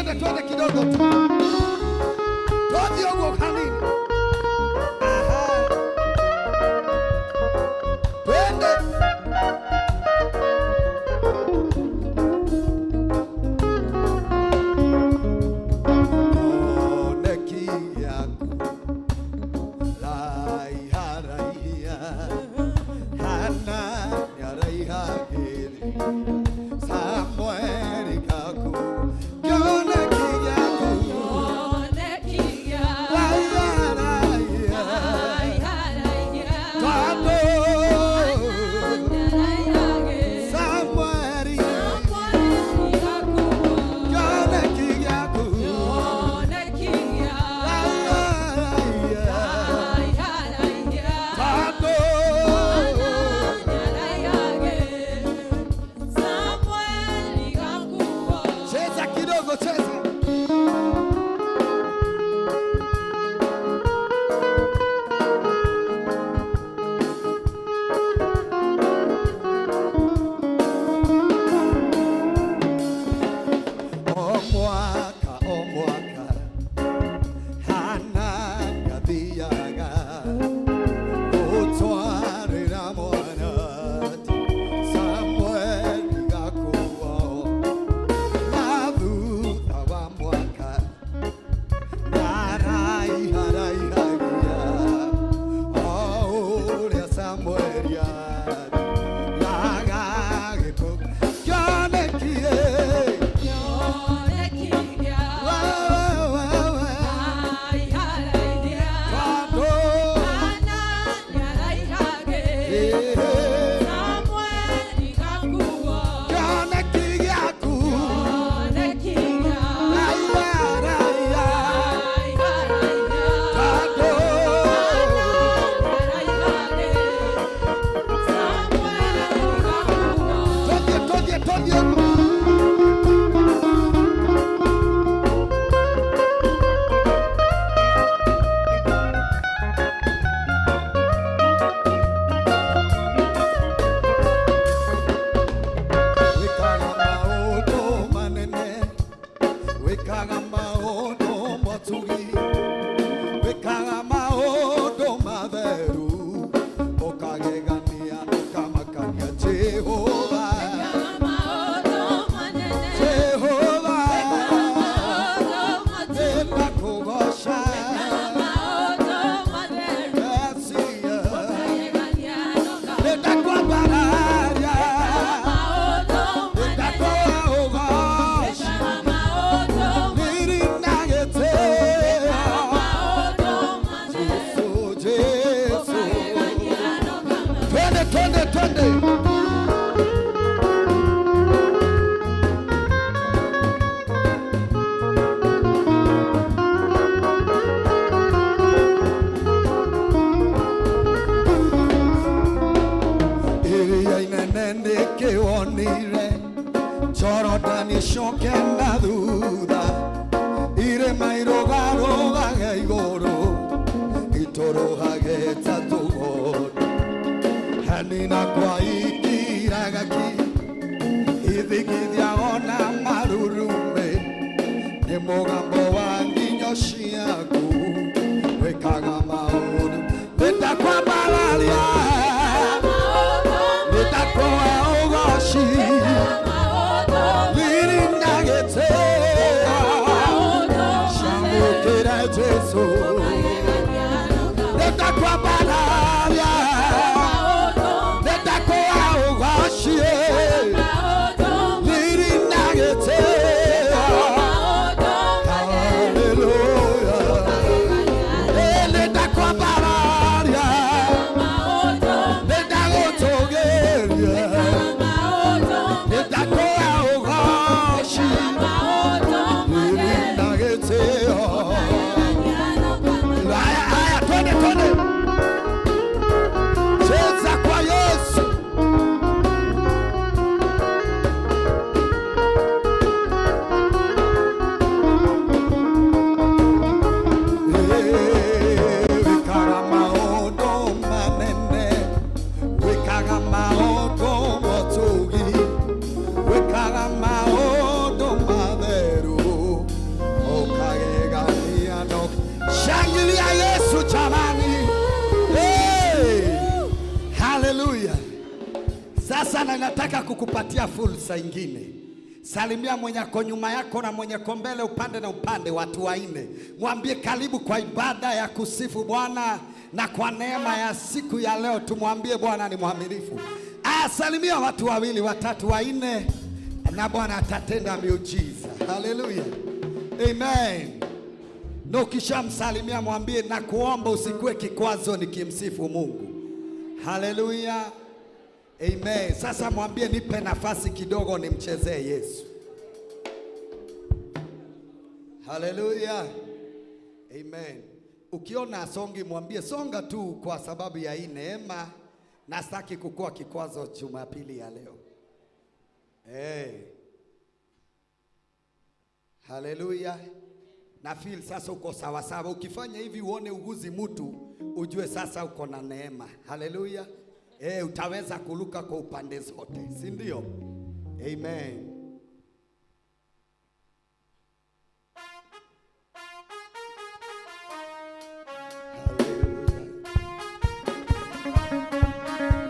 Twende, twende kidogo tu. Twathiĩ ũguo hanini. Aha. Twende. Kĩoneki gĩaku raiha raihia Hana nĩaraihagĩria Samueli gaku kĩoneki gĩaku raiha raihia Tondũ Samueli kĩoneki gĩaku raiha raihia Tondũ cheza kidogo, cheza. O mwaka, o mwaka, Hana nĩathiaga gũtwarĩra mwana Samueli gakuo na thutha wa mwaka nĩaraiharaihagia o ũrĩa Samueli arĩ agagĩkũ kĩonekie wewe tondũ kĩoneki gĩaku raiya raiya tondũ twathiĩ twathiĩ twathiĩ ũguo. Wĩkaga maũndũ manene, wĩkaga maũndũ motugi, wĩkaga maũndũ matheru, ũkagegania ũkamakania Jehova, Jehova, nĩndakũgooca Mesia, nĩndakwambararia, nĩndakũgooca Riri na gĩtĩo Jesu, Jesu. Twende, twende, twende. Iria inene nĩkĩwonire Jorodani icoke na thutha irĩma irũgarũgage igũrũ itũrũhage ta tũgondu hanina kwa ikiraga ki ithingithia ona marurume nĩ mũgambo wa nginyo ciaku wĩkaga maũndũ nĩndakwambararia nĩndakũhe ũgoci riri na gĩtĩo camũkĩre Jesu nĩndakwambararia nĩndakũhe ũgoci riri na gĩtĩo. Sasa na nataka kukupatia fursa ingine. Salimia mwenye ako nyuma yako na mwenye ko mbele, upande na upande, watu wanne. Mwambie karibu kwa ibada ya kusifu Bwana, na kwa neema ya siku ya leo tumwambie Bwana ni mwaminifu. Aya, salimia watu wawili, watatu, wanne, na Bwana atatenda miujiza. Haleluya, amen. Na ukishamsalimia mwambie na kuomba usikuwe kikwazo nikimsifu Mungu. Haleluya. Amen. Sasa mwambie nipe nafasi kidogo nimchezee Yesu. Haleluya. Amen. Ukiona asongi mwambie songa tu kwa sababu ya hii neema, na sitaki kukua kikwazo Jumapili ya leo. Hey. Haleluya. Na feel sasa uko sawa sawa. Ukifanya hivi uone uguzi mtu, ujue sasa uko na neema. Haleluya. Utaweza kuruka kwa upande zote, si ndio? Amen. Haleluya.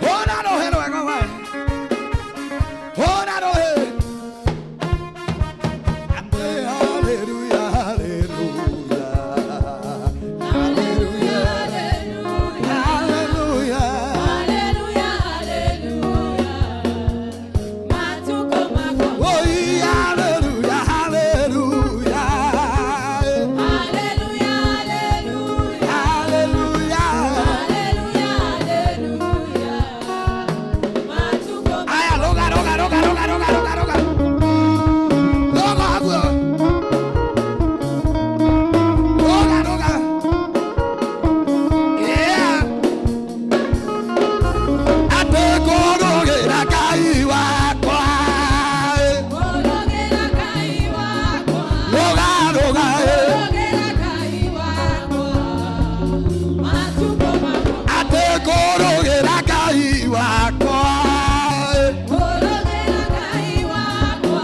Ora rohe rwega we. Ora rohe. Haleluya, haleluya. Haleluya. Haleluya. Haleluya, haleluya. Matuko mako. Oh, haleluya, haleluya. Haleluya, haleluya. Haleluya. Haleluya, haleluya. Matuko. Aya, roga, roga, roga, roga, roga, roga, roga. Roga, hapo. Roga, roga. Yeah. Ate korogera Ngai wakwa. Korogera Ngai wakwa. Roga, roga, eh. Korogera Ngai wakwa. Matuko mako. Ate korogera Ngai wakwa. Korogera Ngai wakwa.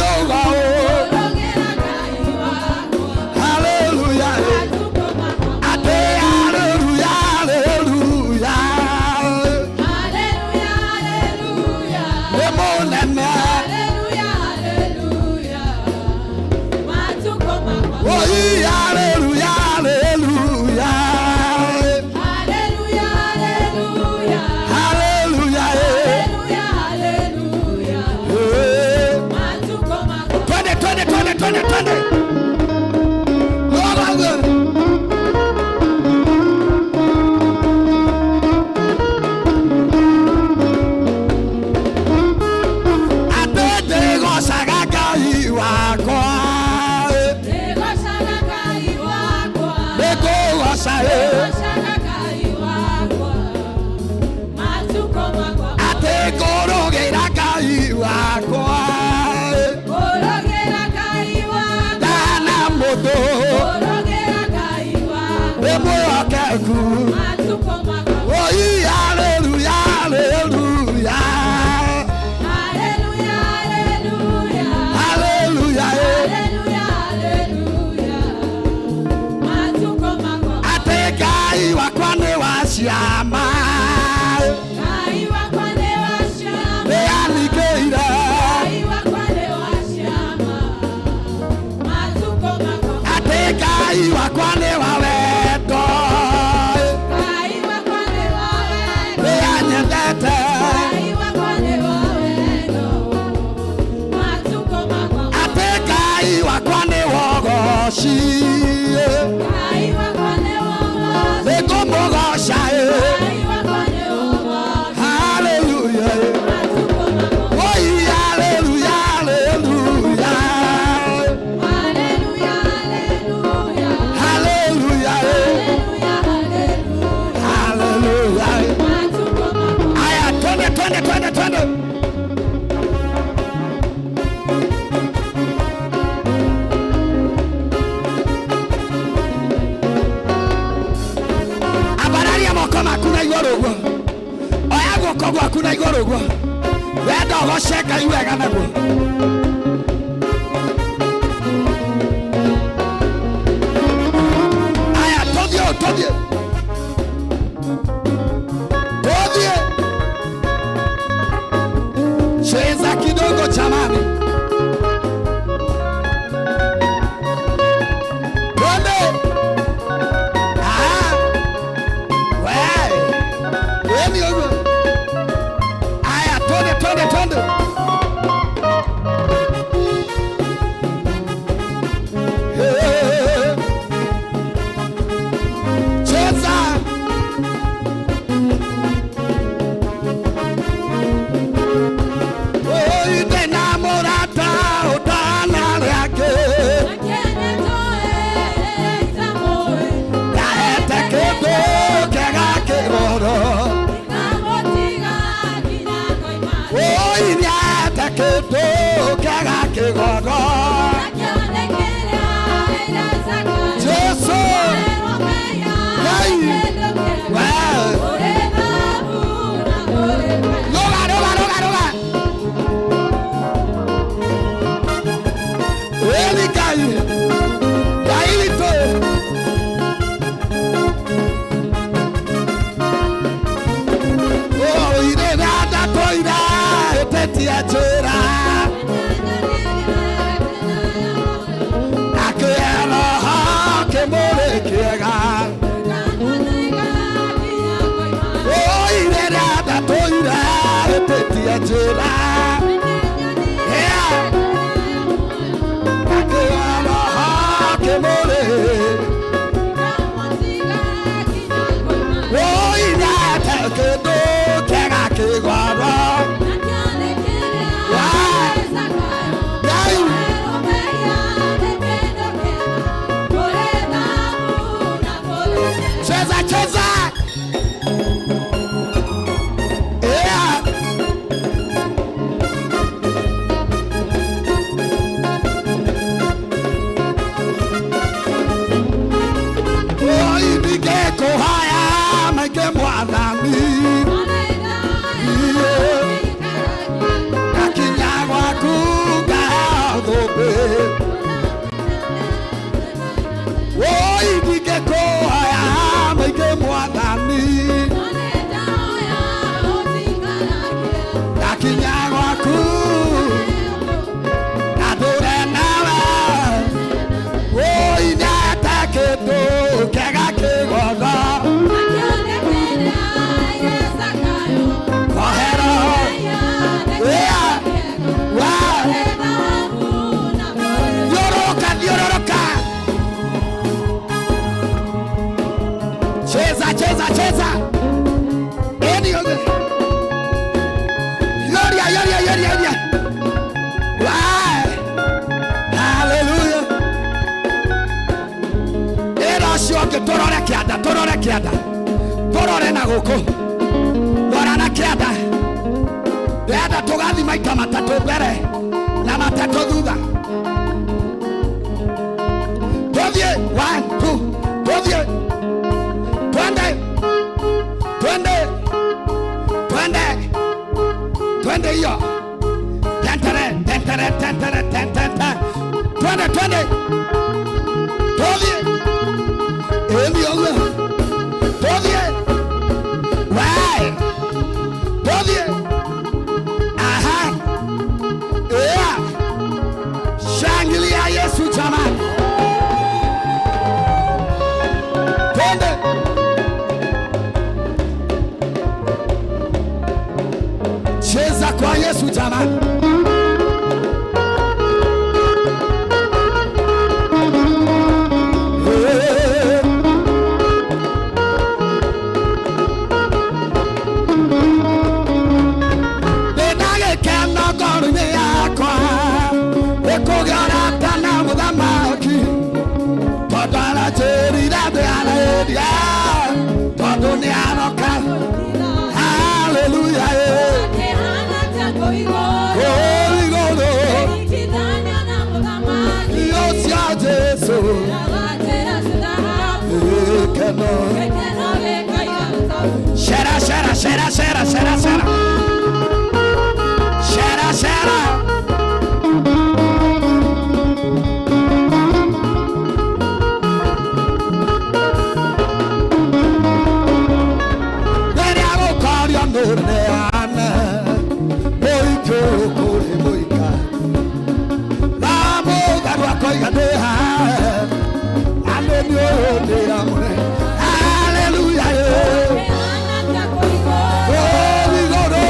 Roga, oh. Korogera Ngai wakwa. Hallelujah. Eh. Matuko mako. Ate hallelujah, hallelujah. Haleluya, haleluya. Nĩ mũnene. Haleluya, haleluya. Matuko makwa. Oh, hallelujah, hallelujah. Haleluya, haleluya. Hallelujah, eh. Haleluya, haleluya. Eh. Matuko makwa. Twende, twende, twende, twende, twende. Roga, roga. Ate ndĩgocaga Ngai wakwa. Ndĩgocaga Ngai wakwa. Nĩngũgoca, eh. Ndĩgocaga Ngai wakwa. Matuko makwa. Ate ngũrũgĩra Ngai wakwa. Ngũrũgĩra Ngai wakwa. Ndana mũndũ Ngũrũgĩra Ngai wakwa. nĩ mwĩhokeku. Matuko makwa. Oi, hallelujah, hallelujah. Haleluya, haleluya. Hallelujah, eh. Haleluya, haleluya. Matuko makwa. Ate Ngai wakwa nĩ wa ciama. Ngai wakwa nĩ wa ciama. Nĩ aningĩire. Ngai wakwa nĩ wa ciama. Matuko makwa. Ate Ngai wakwa nĩ wa wendo. Ngai wakwa nĩ wa wendo. Nĩ anyendete. Ngai wakwa nĩ wa wendo. Matuko makwa. Ate Ngai wakwa nĩ wogoci. Ngai wakwa nĩ wa wogoci. Nĩ ngũmũgoca, eh. Ngai wakwa nĩ wa wogoci. Hallelujah, eh. Matuko makwa. Oi, hallelujah, hallelujah. Haleluya, haleluya. Hallelujah, eh. Haleluya, haleluya. Hallelujah, eh. Matuko makwa. Aya, twende, twende, twende, twende. Ambararia moko maku na igũrũ ũguo. Oya guoko gwaku na igũrũ ũguo. Wenda ũgoce Ngai wega naguo. Aya, tũthiĩ ũũ, tũthiĩ. Tũthiĩ. Ũcio ũngĩ tũrore kĩanda, tũrore kĩanda, tũrore na gũkũ, rora na kĩanda. Ndĩrenda tũgathi maita matatũ mbere na matatũ thutha. Tũthiĩ 1 2 tũthiĩ, twende twende twende twende, hiyo tentere tentere tentere tentere, twende twende tũthiĩ, ĩni ũguo tũthiĩ, wee tũthiĩ, aha, yeah. Shangilia Yesu jamani, twende. Cheza kwa Yesu jamani. Hey. Ndĩna gĩkeno ngoro-inĩ yakwa ĩkũgĩa ũrata na mũthamaki, tondũ aranjĩrire ndĩarĩria, tondũ nĩaroka. Haleluya, eh. Kũu igũrũ ũcio Jesu gĩkeno. Shera shera shera shera shera shera shera shera. Rĩrĩa gũkorio nũneana mũingĩ kũrĩ mũika na mũtharu akoiga ndĩ haha na nĩ niĩ ũyũ ndĩramũne. Haleluya, eh. Kũu igũrũ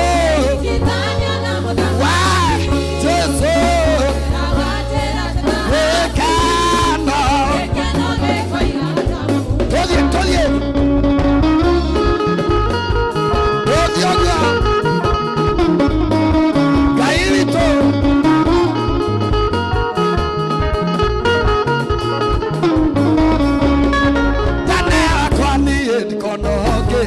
wa Jesu gĩkeno. Tũthiĩ tũthiĩ tũthiĩ ũguo Ngai witũ. Tene wakwa niĩ ndikona ũngĩ,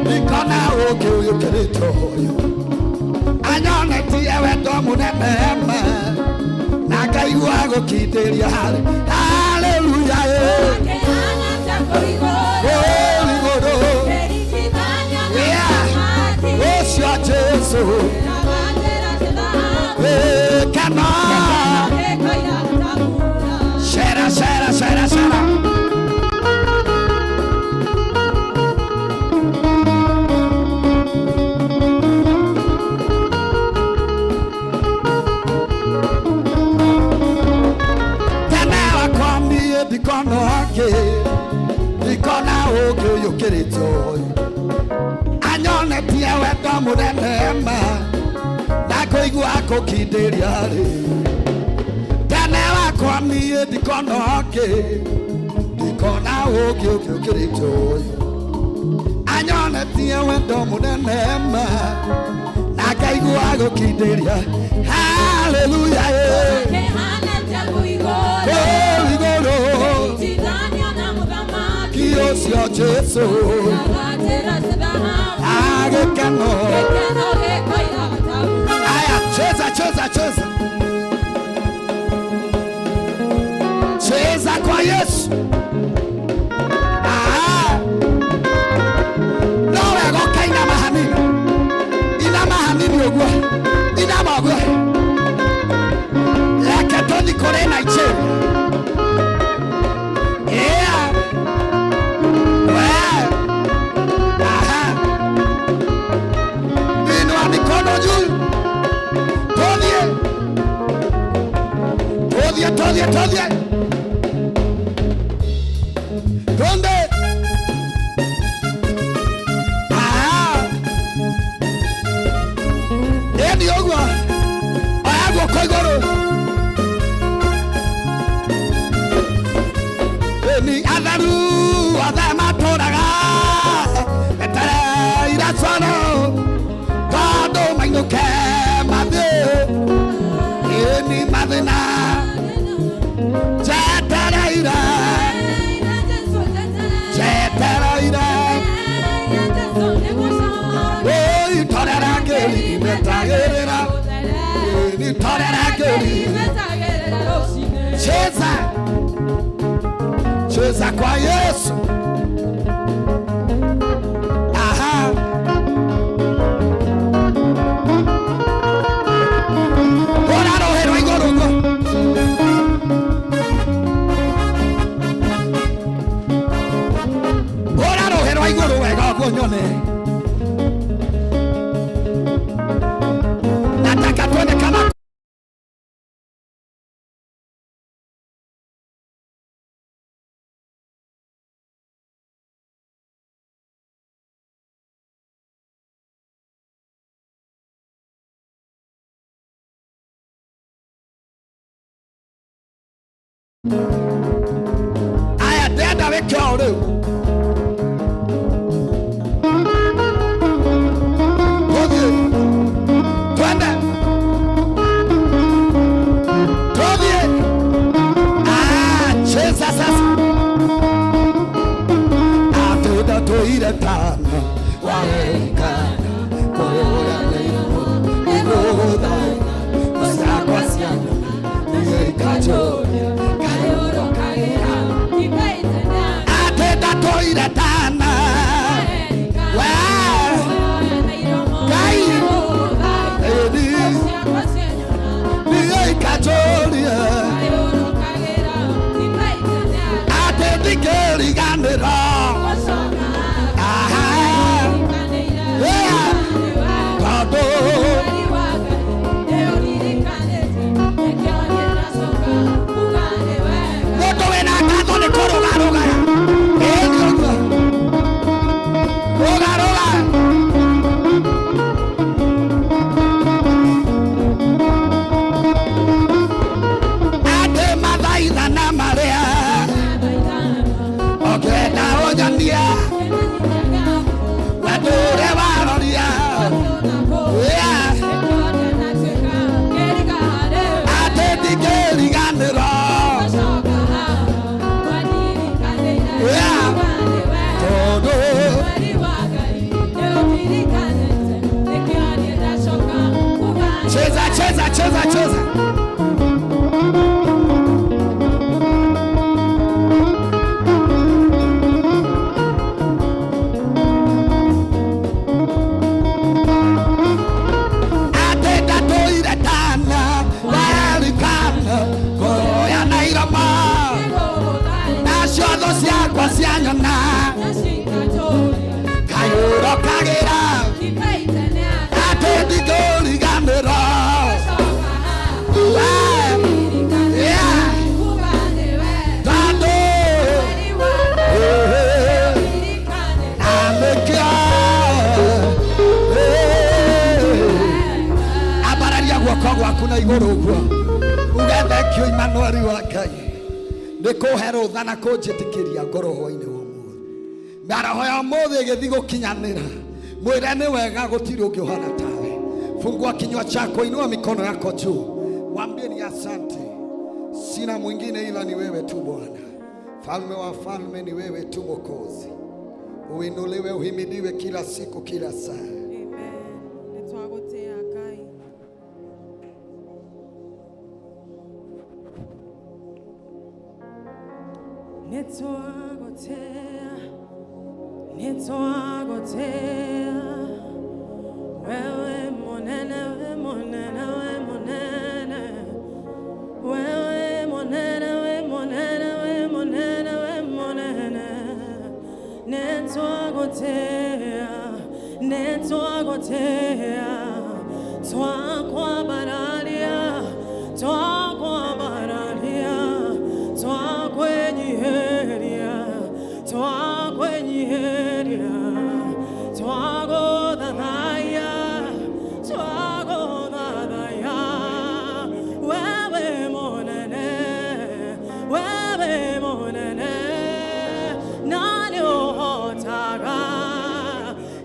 ndikona ũngĩ ũyũkĩrĩte ũyũ anyonetie wendo mũnene ma na ngaigua gũkindĩria harĩ. Haleluya, eh. Kũu igũrũ Yeah. Ũcio Jesu gĩkeno. Shera shera shera shera. Tene wakwa niĩ ndikona ũngĩ, ndikona ũngĩ ũyũkĩrĩte ũyũ anyonetie wendo mũnene ma na kũigua kũkindĩria rĩ. Tene wakwa niĩ ndikona ũngĩ, ndikona ũngĩ ũngĩ ũkĩrĩte ũyũ anyonetie wendo mũnene ma na ngaigua gũkindĩria. Haleluya, eh. Kũu igũrũ ũcio Jesu agĩkeno. Aya, cheza cheza cheza cheza kwa Yesu. Ah. No wega ũkainama hanini, inama hanini ũguo, inama ũguo. Reke tũthi kũrĩ Nigeria. Yeah. We. Aha. Inua mikono juu. Tũthiĩ tũthiĩ tũthiĩ tũthiĩ twende. Ah. Ĩni ũguo, oya guoko igũrũ. Ĩni atheru othe matũraga etereire coro tondũ mainũke mathiĩ. Ĩni mathĩna njetereire. Rĩtwa rĩrĩa ngĩri. Cheza. Cheza kwa Yesu. Aha. Hũra rũhĩ rwa igũrũ ũguo. Hũra rũhĩ rwa igũrũ wega ũguo nyone. Nataka tuone kama aya ndĩrenda wĩke ũũ rĩu. Tũthiĩ. Twende. Tũthiĩ. Ah, cheza sasa. Atĩ ndatũire tana warekana kũrĩa nĩgũthaitha ciakwa cianyona nĩikajũria atĩ ndatũire tana we Ngai ĩni nĩikajũria atĩ ndingĩriganĩra. Aha. Yeah. Tondũ mũndũ wĩna ngatho nĩ kũrũgarũga. Ĩni ũguo. Rũgarũga. Atĩ mathaithana marĩa ũngĩenda ũnyonie wendũre waroria. Yeah. Atĩ ndingĩriganĩrwo. Yeah. Tondũ cheza cheza cheza cheza. Atĩ ndatũire tana warikana kũrĩa na iroma nacio thũ ciakwa cianyona kayũro kagĩra atĩ ndingĩriganĩrwo. We, yeah. Tondũ na nĩkĩo ambararia guoko gwaku na igũrũ ũguo uge thengio Imanueli wa Ngai nĩ kũhe rũtha na kũnjĩtĩkĩria ngorwo hwainĩ wa ũmũthĩ. Mĩaraho ya ũmũthĩ ĩgĩthiĩ gũkinyanĩra mwĩre nĩ wega gũtirĩ ũngĩ ũhana tawe. Fungua kinywa chako, inua mikono yako juu, mwambie ni asante, sina mwingine ila ni wewe tu Bwana. Falme wa falme ni wewe tu Mwokozi. Uinuliwe, uhimidiwe kila siku, kila saa. Amen. Nĩtwagũtĩĩa Ngai. Nĩtwagũtĩĩa, nĩtwagũtĩĩa. Wewe mũnene, we mũnene, we mũnene. Wewe mũnene, we mũnene, we mũnene, we mũnene. Nĩtwagũtĩĩa, nĩtwagũtĩĩa. Twakwambararia, twakwambararia, twakwĩnyiihĩria, twakwĩnyiihĩria, twagũthathaiya, twagũthathaiya. Wewe mũnene, wewe mũnene, nani ũhotaga,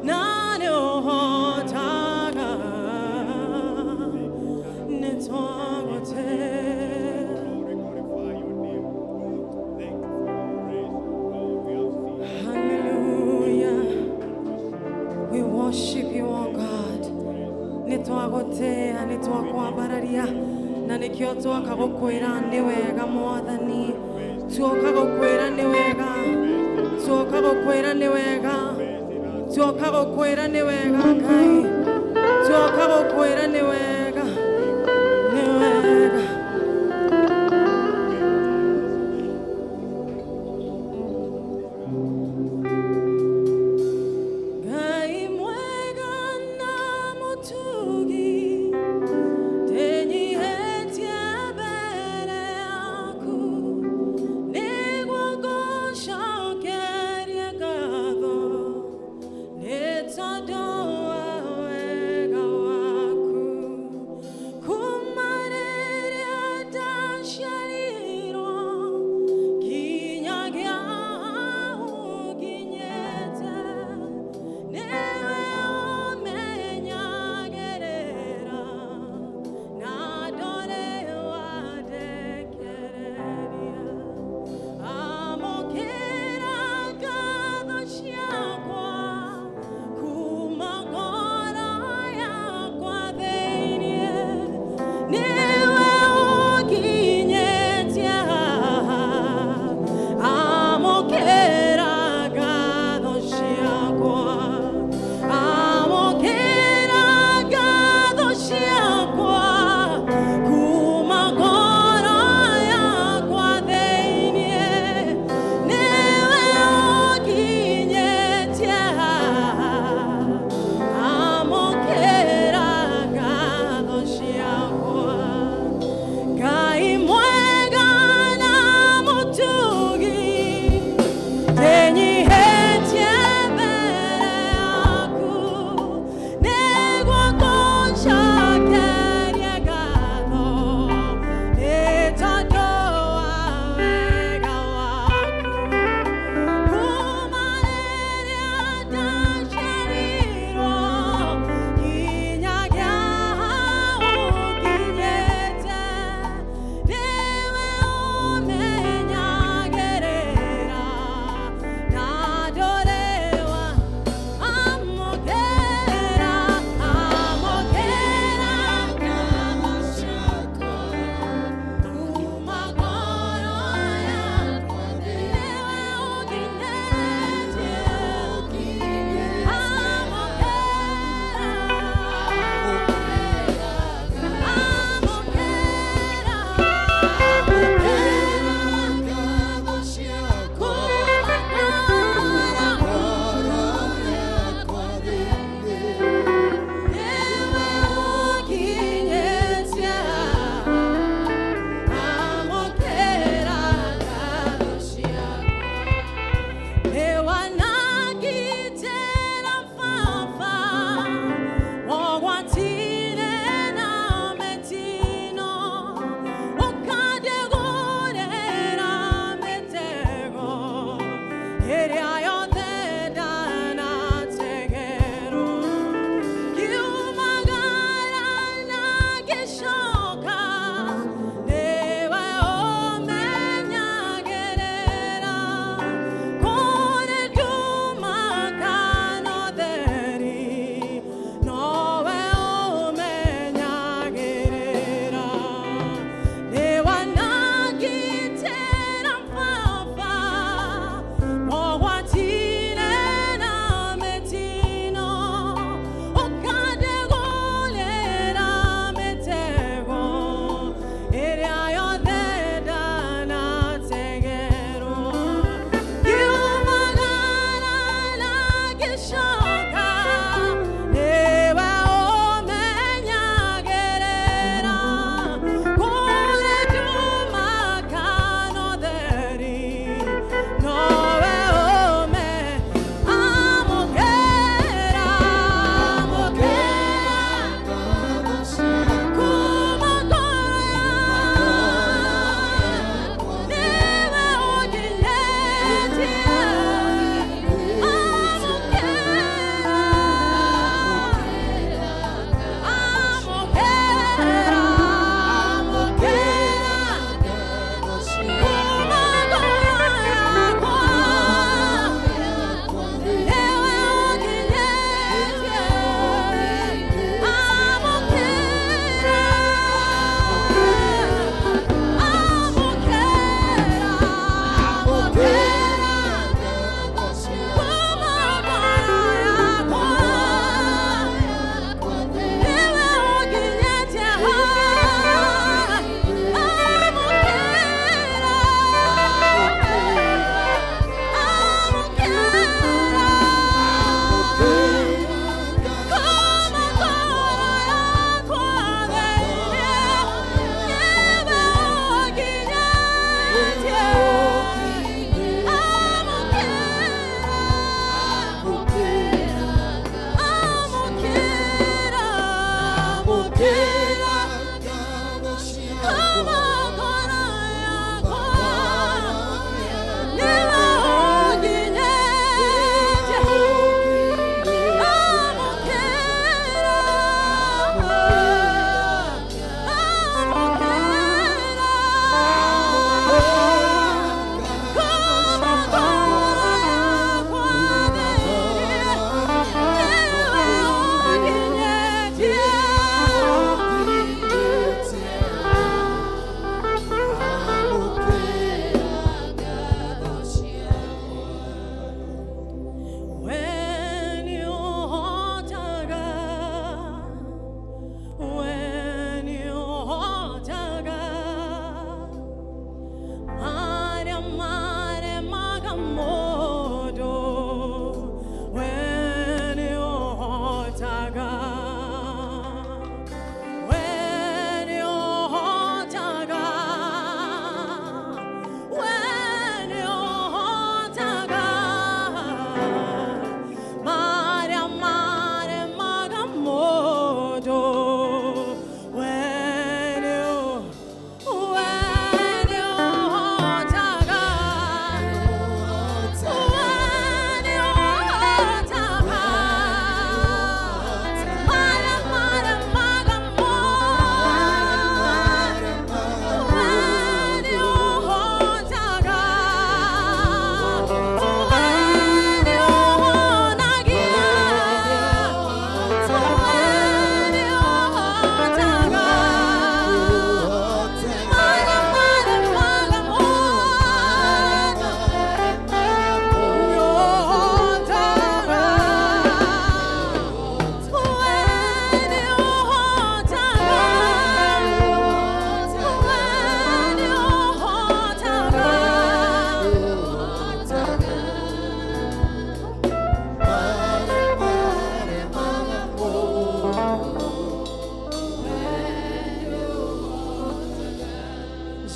nani ũhotaga. Twakwambararia na nĩkĩo twoka gũkwĩra nĩ wega Mwathani, tuoka gũkwĩra nĩ wega, tuoka gũkwĩra nĩ wega, tuoka gũkwĩra nĩ wega Ngai, tuoka gũkwĩra nĩ wega, nĩ wega. Ngai mwega na mũtugi, ndĩnyiihĩtie mbere yaku, nĩguo ngũcokerie ngatho, nĩ tondũ wa wega waku.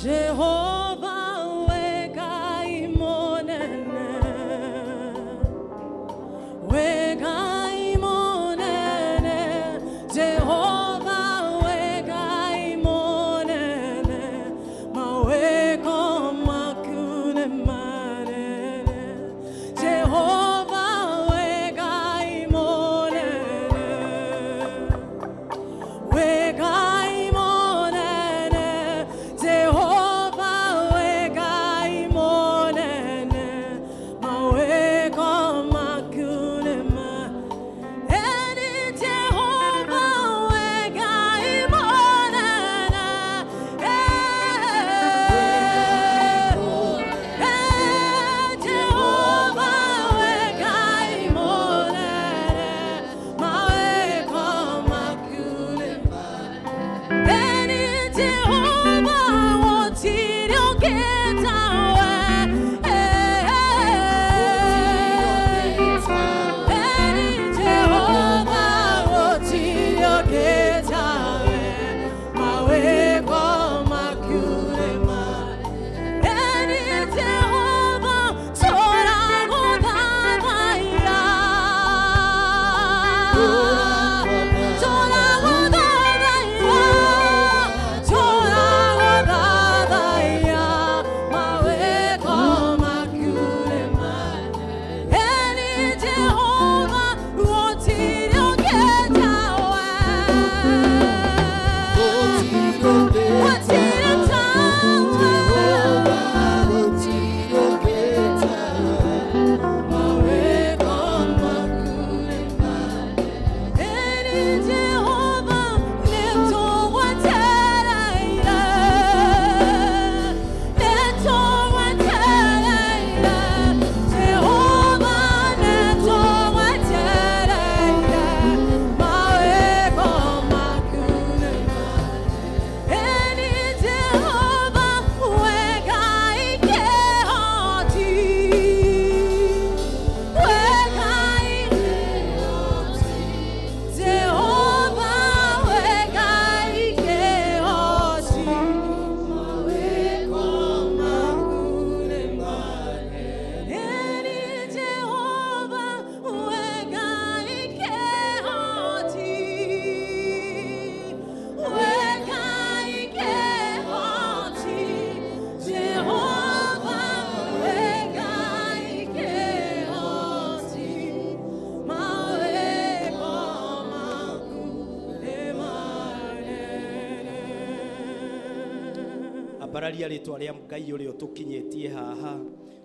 Jehova we Ngai mũnene, we Ngai mũnene, Jehova we Ngai mũnene, mawĩko maku nĩ manene. Jehova we Ngai mũnene, we Ngai mũnene, Jehova we Ngai mũnene, mawĩko maku nĩ Eni Jehova we Ngai mũnene, Jehova we Ngai mũnene, mawĩko maku nĩ Eni Jehova gũtirĩ ũngĩ tawe. Eni Jehova gũtirĩ ũngĩ tawe. Mawĩko maku nĩ Eni Jehova tũragũthathaiya. Tũragũthathaiya, tũragũthathaiya, mawĩko maku nĩ Eni Jehova gũtirĩ ũngĩ tawe. Gũtirĩ tawe. Mawĩko maku nĩ Eni Jehova nĩtũgwetereire, nĩtũgwetereire, Jehova nĩtũgwetereire, mawĩko maku nĩ Eni Jehova we Ngai kĩhoti, we Ngai Jehova we Ngai kĩhoti, mawĩko maku nĩ Eni Jehova we Ngai kĩhoti, we Ngai kĩhoti, Jehova we Ngai kĩhoti, mawĩko maku nĩ manene. Ambararia rĩtwa rĩa Ngai ũrĩa ũtũkinyĩtie haha,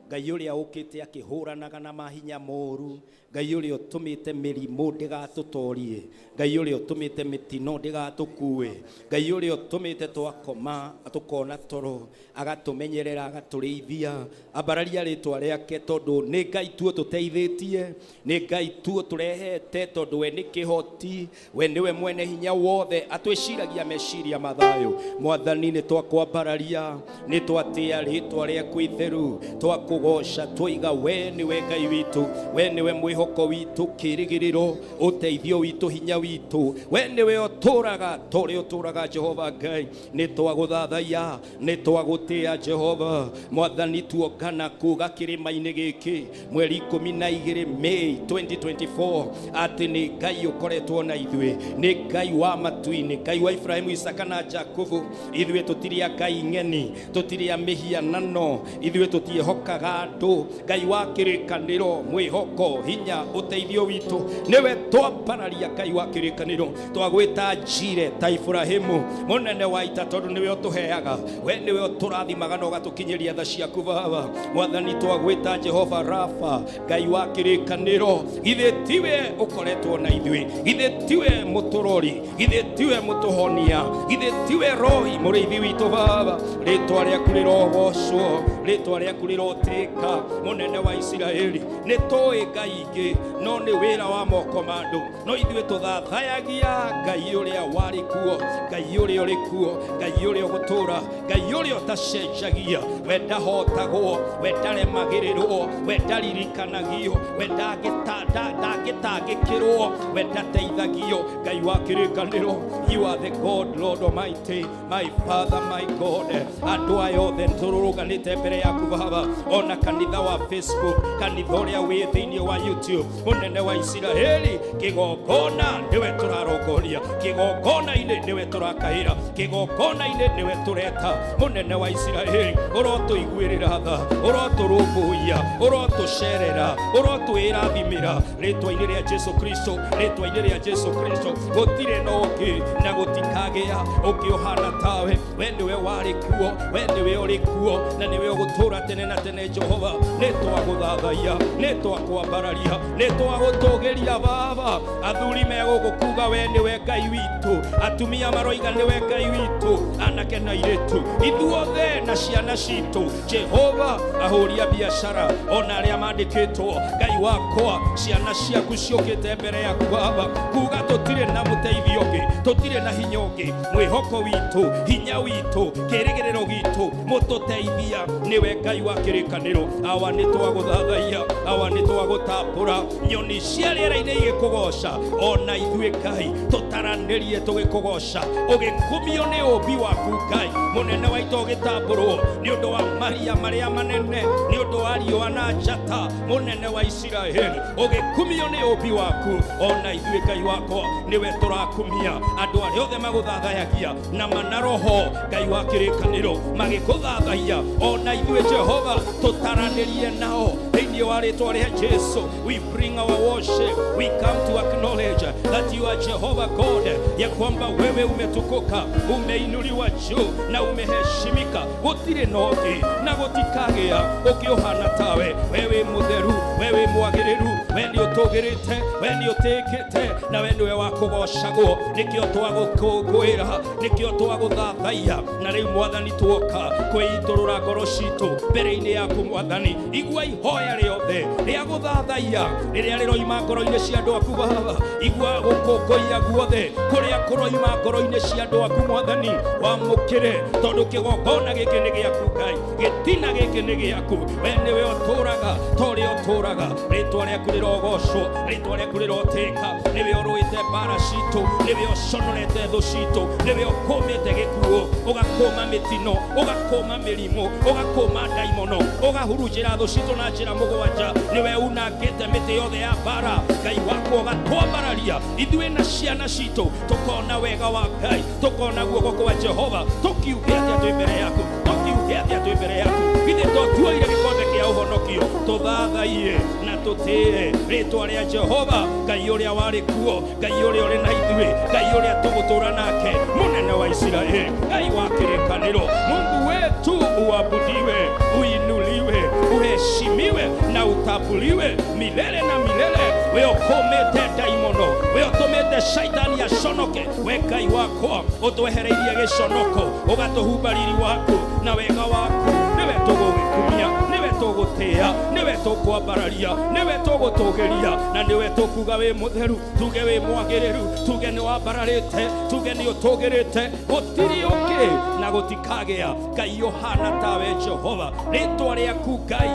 Ngai ũrĩa ũkĩte akĩhũranaga na mahinya moru, Ngai ũrĩa ũtũmĩte mĩrimũ ndĩgatũtorie, Ngai ũrĩa ũtũmĩte mĩtino ndĩgatũkue, Ngai ũrĩa ũtũmĩte twakoma tũkona toro, agatũmenyerera, agatũrĩithia. Ambararia rĩtwa rĩake tondũ nĩ Ngai tu ũtũteithĩtie, nĩ Ngai tu ũtũrehete, tondũ we nĩ kĩhoti, we nĩwe mwene hinya wothe, atwĩciragia meciria mathayo. Mwathani, nĩ twakwambararia, nĩ twatĩa rĩtwa rĩaku itheru, twakũgoca, twoiga we nĩwe Ngai witũ, we nĩwe mwĩhoko witũ, kĩrĩgĩrĩro, ũteithio witũ, hinya witũ, we nĩwe ũtũraga torĩa ũtũraga. Jehova Ngai, nĩ twagũthathaiya, nĩ twagũtĩa. Jehova Mwathani, tuongana kuga kĩrĩma-inĩ gĩkĩ mweri 12 May 2024 atĩ nĩ Ngai ũkoretwo na ithuĩ, nĩ Ngai wa matu-inĩ, Ngai wa Ibrahimu, Isaka na Jakubu. Ithuĩ tũtirĩ a ngai ng'eni, tũtirĩ a mĩhianano, ithuĩ tũtiĩhokaga andũ. Ngai wa kĩrĩkanĩro, mwĩhoko, hinya, ũteithio witũ, nĩwe twambararia. Ngai wa kĩrĩkanĩro, twagwĩta Njire ta Ibrahimu, mũnene wa ita, tondũ nĩwe ũtũheaga, we nĩwe ũtũrathimaga na ũgatũkinyĩria tha ciaku. Baba Mwathani, twagwĩta Jehova Rafa, Ngai wa kĩrĩkanĩro. Githĩ tiwe ũkoretwo na ithuĩ? Githĩ tiwe mũtũrori? Githĩ tiwe mũtũhonia? Githĩ tiwe roi mũrĩithi witũ? Baba, rĩtwa rĩaku rĩrogocwo, rĩtwa rĩaku rĩrotĩo. Ũgũtĩka mũnene wa Isiraeli. Nĩ tũĩ ngai ingĩ no nĩ wĩra wa moko ma andũ, no ithuĩ tũthathayagia Ngai ũrĩa warĩ kuo, Ngai ũrĩa ũrĩ kuo, Ngai ũrĩa ũgũtũũra, Ngai ũrĩa ũtacenjagia. We ndahotagwo, we ndaremagĩrĩrwo, we ndaririkanagio, we ndangĩtangĩkĩrwo, we ndateithagio. Ngai wa kĩrĩkanĩro, you are the God, Lord Almighty, my Father, my God. Andũ aya othe tũrũrũnganĩte mbere yaku Baba, ona kanitha wa Facebook, kanitha ũrĩa wĩ thĩinĩ wa YouTube, mũnene wa Isiraeli, kĩgongona nĩwe tũrarongoria, kĩgongona-inĩ nĩwe tũrakaĩra, kĩgongona-inĩ nĩwe tũreta. Mũnene wa Isiraeli, ũrotũiguĩrĩra tha, ũrotũrũmbũiya, ũrotũcerera, ũrotwĩrathimĩra rĩtwa-inĩ rĩa Jesu Kristo, rĩtwa-inĩ rĩa Jesu Kristo. Gũtirĩ na ũngĩ na gũtikagĩa ũngĩ ũhana tawe. We nĩwe warĩ kuo, we nĩwe ũrĩ kuo, na nĩwe ũgũtũũra tene na tene. Jehova, nĩ twagũthathaiya, nĩ twakwambararia, nĩ twagũtũgĩria Baba. Athuri megũkũ kuga we nĩwe Ngai witũ, atumia maroiga nĩwe Ngai witũ, anake na airĩtu ithuothe na ciana citũ. Jehova, ahũri a biacara ona arĩa mandĩkĩtwo, Ngai wakwa, ciana ciaku ciũkĩte mbere yaku Baba kuga tũtirĩ na mũteithio ũngĩ, tũtirĩ na hinya ũngĩ. Mwĩhoko witũ, hinya witũ, kĩrĩgĩrĩro gitũ, mũtũteithia nĩwe Ngai wa kĩrĩkanĩro. Awa nĩ twagũthathaiya, awa nĩ twagũtambũra. Nyoni cia rĩera-inĩ igĩkũgoca, ona ithuĩ Ngai tũtaranĩrie tũgĩkũgoca. Ũgĩkumio nĩ ũmbi waku Ngai mũnene wa ita, ũgĩtambũrwo nĩ ũndũ wa maria marĩa manene, nĩ ũndũ wa riũa na njata. Mũnene wa Isiraeli, ũgĩkumio nĩ ũmbi waku, ona ithuĩ Ngai wakwa nĩwe tũrakumia. Andũ arĩa othe magũthathayagia na mana roho, Ngai wa kĩrĩkanĩro, magĩkũthathaiya, ona ithuĩ Jehova tũtaranĩrie nao thĩinĩ wa rĩtwa rĩa Jesu. We bring our worship, we come to acknowledge that you are Jehovah God, ya kwamba wewe umetukuka, umeinuliwa juu na umeheshimika. Gũtirĩ na ũngĩ na gũtikagĩa ũngĩ ũhana tawe. Wewe mũtheru, wewe mwagĩrĩru, we nĩ ũtũgĩrĩte, we nĩ ũtĩkĩte, na we nĩwe wa kũgocagwo. Nĩkĩo twagũkũngũĩra, nĩkĩo twagũthathaiya. Na rĩu Mwathani tuoka kwĩitũrũra ngoro citũ mbere-inĩ yaku Mwathani. Igua ihoya rĩothe rĩa gũthathaiya rĩrĩa rĩroima ngoro-inĩ cia andũ aku Baba. Igua gũkũngũiya guothe kũrĩa kũroima ngoro-inĩ cia andũ aku Mwathani. Wamũkĩre, tondũ kĩgongona gĩkĩ nĩ gĩaku Ngai, gĩtina gĩkĩ nĩ gĩaku. We nĩwe ũtũraga ta ũrĩa ũtũraga. Rĩtwa rĩaku rĩrogocwo, rĩtwa rĩaku rĩrotĩka. Nĩwe ũrũĩte mbara citũ, nĩwe ũconorete thũ citũ, nĩwe ũkũmĩte gĩkuũ, ũgakũma mĩtino, ũgakũma mĩrimũ, ũgakũma ndaimono, ũgahurunjĩra thũ citũ na njĩra mũgwanja. Nĩwe unangĩte mĩtĩ yothe ya mbara. Ngai wakwa, ũgatwambararia ithuĩ na ciana citũ, tũkona wega wa Ngai, tũkona guoko kwa Jehova. Tũkiuge atĩa twĩ mbere yaku? Tũkiuge atĩa twĩ mbere yaku? Githĩ to tuoire gĩkombe kĩa ũhonokio? Tũthathaiye na tũtĩe rĩtwa rĩa Jehova, Ngai ũrĩa warĩ kuo, Ngai ũrĩa ũrĩ na ithuĩ, Ngai ũrĩa tũgũtũũra nake, mũnene wa Isiraeli, Ngai wa kĩrĩkanĩro. Mungu wetu uabudiwe, uinuliwe, uheshimiwe na utambuliwe milele na milele. We ũkũmĩte ndaimono, we ũtũmĩte shaitani aconoke. We Ngai wakwa, ũtwehereirie gĩconoko, ũgatũhumba riri waku na wega waku. Nĩwe tũgũgĩkumia, nĩwe tũgũtĩĩa, nĩwe tũkwambararia, nĩwe tũgũtũgĩria, na nĩwe tũkuga wĩ mũtheru, tuge wĩ mwagĩrĩru, tuge nĩ wambararĩte, tuge nĩ ũtũgĩrĩte. Gũtirĩ ũngĩ na gũtikagĩa Ngai ũhana tawe Jehova. Rĩtwa rĩaku Ngai,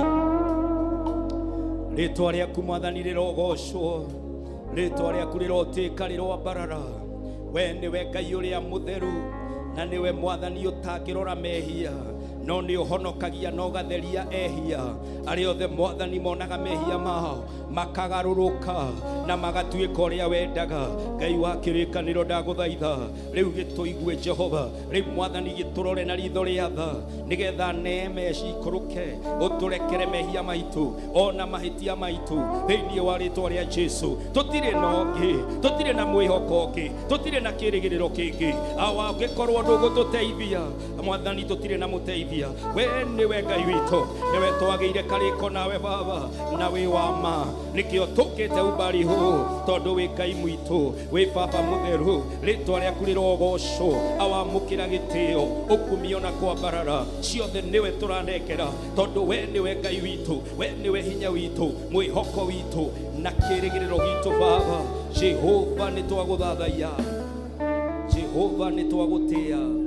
rĩtwa rĩaku Mwathani rĩrogocwo, rĩtwa rĩaku rĩrotĩka, rĩroambarara. We nĩwe Ngai ũrĩa mũtheru, na nĩwe Mwathani ũtangĩrora mehia, no nĩ ũhonokagia na ũgatheria ehia arĩa othe Mwathani monaga mehia mao, makagarũrũka na magatuĩka ũrĩa wendaga. Ngai wa kĩrĩkanĩro, ndagũthaitha rĩu gĩtũigue Jehova. Rĩu Mwathani gĩtũrore na ritho rĩa tha, nĩgetha neema cikũrũke, ũtũrekere mehia maitũ ona mahĩtia maitũ thĩinĩ wa rĩtwa rĩa Jesu. Tũtirĩ na ũngĩ, tũtirĩ na mwĩhoko ũngĩ, tũtirĩ na kĩrĩgĩrĩro kĩngĩ. Awa, ũngĩkorwo ndũgũtũteithia Mwathani, tũtirĩ na mũteithia. Tũgũthathaiya. We nĩwe Ngai witũ, nĩwe twagĩire karĩko nawe Baba, na wĩ wa ma. Nĩkĩo tũkĩte umbari hũũ, tondũ wĩ Ngai mwitũ, wĩ Baba mũtheru, rĩtwa rĩaku rĩrogocwo, awamũkĩra gĩtĩo, ũkumio na kwambarara, ciothe nĩwe tũranengera, tondũ we nĩwe Ngai witũ, we nĩwe hinya witũ, mwĩhoko witũ na kĩrĩgĩrĩro gitũ. Baba Jehova, nĩ twagũthathaiya. Jehova, nĩ twagũtĩa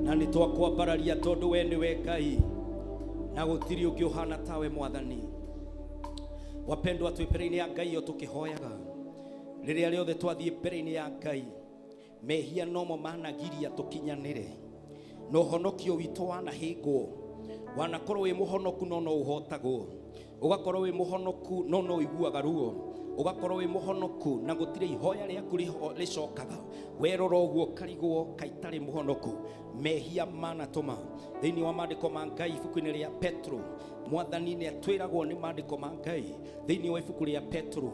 na nĩ twakwambararia, tondũ we nĩwe Ngai na gũtirĩ ũngĩ ũhana tawe, Mwathani. Wapendwa, twĩ mbere-inĩ ya Ngai o tũkĩhoyaga. Rĩrĩa rĩothe twathiĩ mbere-inĩ ya Ngai, mehia nomo managiria tũkinyanĩre na ũhonokio witũ. Wanahĩngwo, wanakorwo wĩ mũhonoku no no ũhotagwo, ũgakorwo wĩ mũhonoku no no ũiguaga ruo, ũgakorwo wĩ mũhonoku na gũtirĩ ihoya rĩaku rĩcokaga. Werora ũguo karigwo kaitarĩ mũhonoku. Mehia manatũma. Thĩinĩ wa maandĩko ma Ngai, ibuku-inĩ rĩa Petro, Mwathani nĩ atwĩragwo nĩ maandĩko ma Ngai. Thĩinĩ wa ibuku rĩa Petro,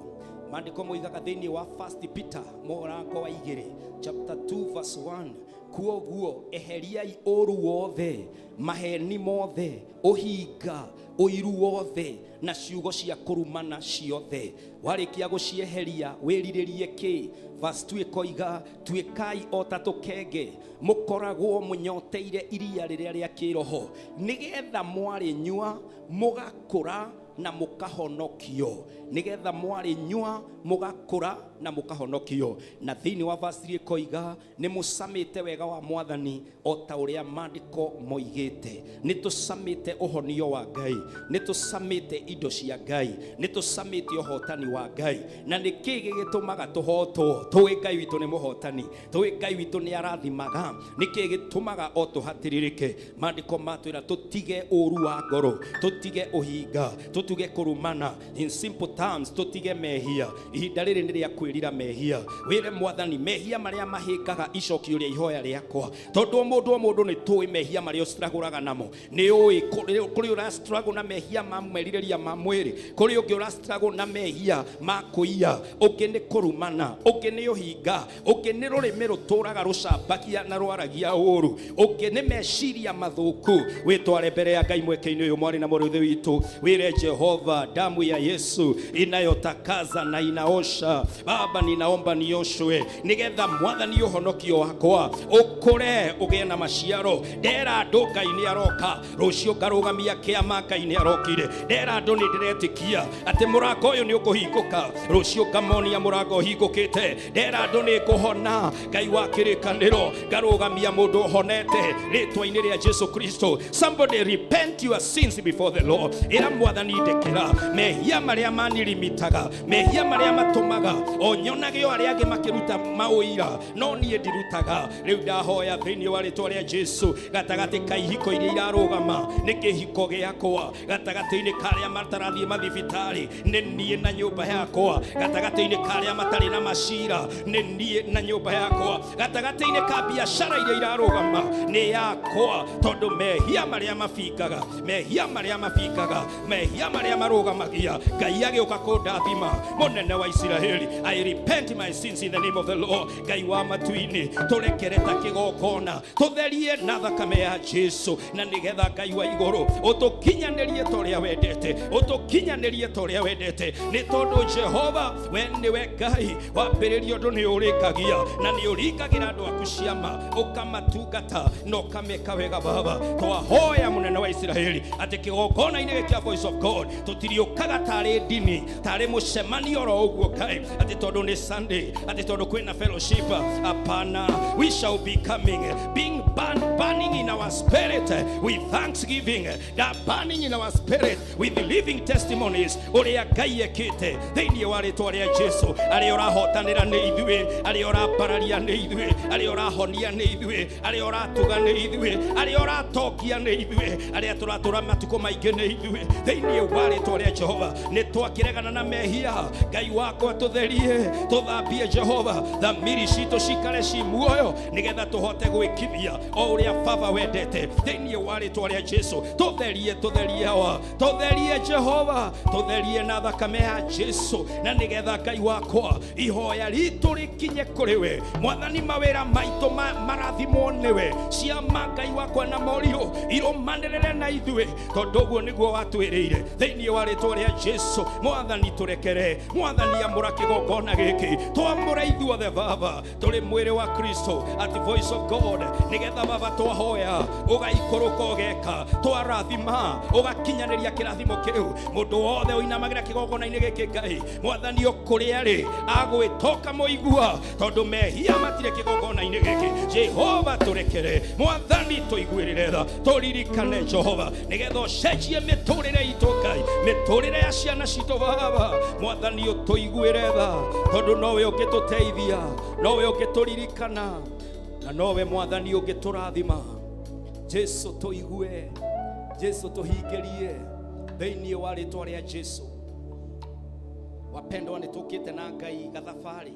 maandĩko moigaga thĩinĩ wa First Peter mũrango wa 2, chapter 2 verse 1, kuoguo eheriai ũru wothe, maheni mothe, ũhinga, ũiru wothe na ciugo cia kũrumana ciothe. Warĩkia gũcieheria, wĩrirĩrie kĩ? Verse 2 ĩkoiga, tuĩkai o ta tũkenge mũkoragwo mũnyoteire iria rĩrĩa rĩa kĩroho, nĩgetha mwarĩnyua mũgakũra na mũkahonokio, nĩgetha mwarĩnyua mũgakũra na mũkahonokio. Na thĩinĩ wa verse 3 ĩkoiga, nĩ mũcamĩte wega wa Mwathani o ta ũrĩa maandĩko moigĩte. Nĩ tũcamĩte ũhonio wa Ngai, nĩ tũcamĩte indo cia Ngai, nĩ tũcamĩte ũhotani wa Ngai. Na nĩ kĩ gĩgĩtũmaga tũhotwo? Tũĩ Ngai witũ nĩ mũhotani, tũĩ Ngai witũ nĩ arathimaga. Nĩ kĩ gĩtũmaga o tũhatĩrĩrĩke? Maandĩko matwĩra tũtige ũru wa ngoro, tũtige ũhinga, tũtige kũrumana. In simple terms, tũtige mehia. Ihinda rĩrĩ nĩ rĩa kwĩrira mehia, wĩre Mwathani mehia marĩa mahĩngaga icokio rĩa ihoya rĩakwa, tondũ o mũndũ o mũndũ nĩ tũĩ mehia marĩa ũstragũraga namo. Nĩ ũĩ kũrĩ ũra struggle na mehia ma merirĩria ma mwĩrĩ, kũrĩ ũngĩ ũra struggle na mehia ma kũiya, ũngĩ nĩ kũrumana, ũngĩ nĩ ũhinga, ũngĩ nĩ rũrĩmĩ rũtũraga rũcambagia na rwaragia ũru, ũngĩ nĩ meciria mathũku. Wĩtware mbere ya Ngai mweke-inĩ ũyũ, mwarĩ na mũrũ ithe witũ, wĩre Jehova, damu ya Yesu inayotakaza na inaosha, Baba, ninaomba nioshwe, nigetha Mwathani ũhonokio wakwa ũkũre, ũgĩe na maciaro. Ndera andũ Ngai nĩ aroka rũciũ, ngarũgamia kĩama. Ngai nĩ arokire. Ndera andũ nĩ ndĩretĩkia atĩ mũrango ũyũ nĩ ũkũhingũka rũciũ, ngamonia mũrango ũhingũkĩte. Ndera andũ nĩ ngũhona. Ngai wa kĩrĩkanĩro, ngarũgamia mũndũ ũhonete rĩtwa-inĩ rĩa Jesu Kristo. Somebody repent your sins before the Lord. Ĩra Mwathani, ndekera mehia marĩa manirimitaga, mehia marĩa matũmaga o nyonage o arĩa angĩ makĩruta maũira no niĩ ndirutaga. Rĩu ndahoya thĩinĩ wa rĩtwa rĩa Jesu, gatagatĩ ka ihiko iria irarũgama nĩ kĩhiko gĩakwa, gatagatĩ-inĩ ka arĩa matarathiĩ mathibitarĩ nĩ niĩ na nyũmba yakwa, gatagatĩ-inĩ ka arĩa matarĩ na macira nĩ niĩ na nyũmba yakwa, gatagatĩ-inĩ ka biacara iria irarũgama nĩ yakwa, tondũ mehia marĩa mabingaga, mehia marĩa mabingaga, mehia marĩa marũgamagia Ngai agĩũka kũndathima, mũnene wa Isiraeli, I repent my sins in the name of the Lord. Ngai wa matu-inĩ, tũrekere ta kĩgongona, tũtherie na thakame ya Jesu, na nĩgetha Ngai wa igũrũ ũtũkinyanĩrie ta ũrĩa wendete, ũtũkinyanĩrie ta ũrĩa wendete, nĩ tondũ Jehova, we nĩwe Ngai wambĩrĩria ũndũ nĩ ũrĩkagia, na nĩ ũringagĩra andũ aku ciama, ũkamatungata na ũkameka wega. Baba, twahoya, mũnene wa Isiraeli, atĩ kĩgongona-inĩ gĩkĩ Voice of God tũtiriũkaga tarĩ ndini, tarĩ mũcemanio oro ũguo, Ngai, atĩ tondũ nĩ Sunday, atĩ tondũ kwĩna fellowship. Hapana, we shall be coming being burning in our spirit with thanksgiving, that burning in our spirit with living testimonies ũrĩa Ngai ekĩte thĩinĩ wa rĩtwa rĩa Jesu. Arĩa ũrahotanĩra nĩ ithuĩ, arĩa ũrambararia nĩ ithuĩ, arĩa ũrahonia nĩ ithuĩ, arĩa ũratuga nĩ ithuĩ, arĩa ũratongia nĩ ithuĩ, arĩa tũratũra matukũ maingĩ nĩ ithuĩ, thĩinĩ Wa rĩtwa rĩa Jehova nĩ twakĩregana na mehia. Ngai wakwa, tũtherie, tũthambie Jehova, thamiri citũ cikare ci muoyo nĩgetha tũhote gwĩkithia o ũrĩa Baba wendete. Thĩinĩ wa rĩtwa rĩa Jesu, tũtherie, tũtherie Awa, tũtherie Jehova, tũtherie na thakame ya Jesu, na nĩgetha Ngai wakwa ihoya ritũ rĩkinye kũrĩ we Mwathani. Mawĩra maitũ marathimwo nĩwe. Ciama, Ngai wakwa, na morirũ irũmanĩrĩre na ithuĩ, tondũ ũguo nĩguo watwĩrĩire. Thĩinĩ wa rĩtwa rĩa Jesu, Mwathani, tũrekere. Mwathani, amũra kĩgongona gĩkĩ, twamũre ithuothe Baba, tũrĩ mwĩrĩ wa Kristo at Voice of God, nĩgetha Baba twahoya ũgaikũrũka, ũgeka, twarathima ũgakinyanĩria kĩrathimo kĩu. Mũndũ wothe ũinamagĩra kĩgongona-inĩ gĩkĩ, Ngai Mwathani, ũkũrĩa rĩ agwĩtoka mũigua, tondũ mehia matirĩ kĩgongona-inĩ gĩkĩ. Jehova, tũrekere. Mwathani, tũiguĩrĩre tha, tũririkane Jehova, nĩgetha ũcenjie mĩtũrĩre itũ, Ngai, mĩtũrĩre ya ciana citũ. Baba Mwathani, ũtũiguĩre tha, tondũ nowe ũngĩtũteithia, nowe ũngĩtũririkana, na nowe Mwathani ũngĩtũrathima. Jesu, tũigue. Jesu, tũhingĩrie thĩinĩ wa rĩtwa rĩa Jesu. Wapendwa, nĩ tũkĩte na Ngai gathabarĩ.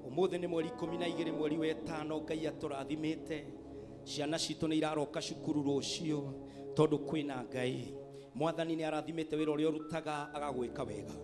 Ũmũthĩ nĩ mweri 12, mweri wa ĩtano. Ngai atũrathimĩte, ciana citũ nĩ iraroka cukuru rũciũ, tondũ kwĩna Ngai. Mwathani nĩ arathimĩte wĩra ũrĩa ũrutaga, agagwĩka wega.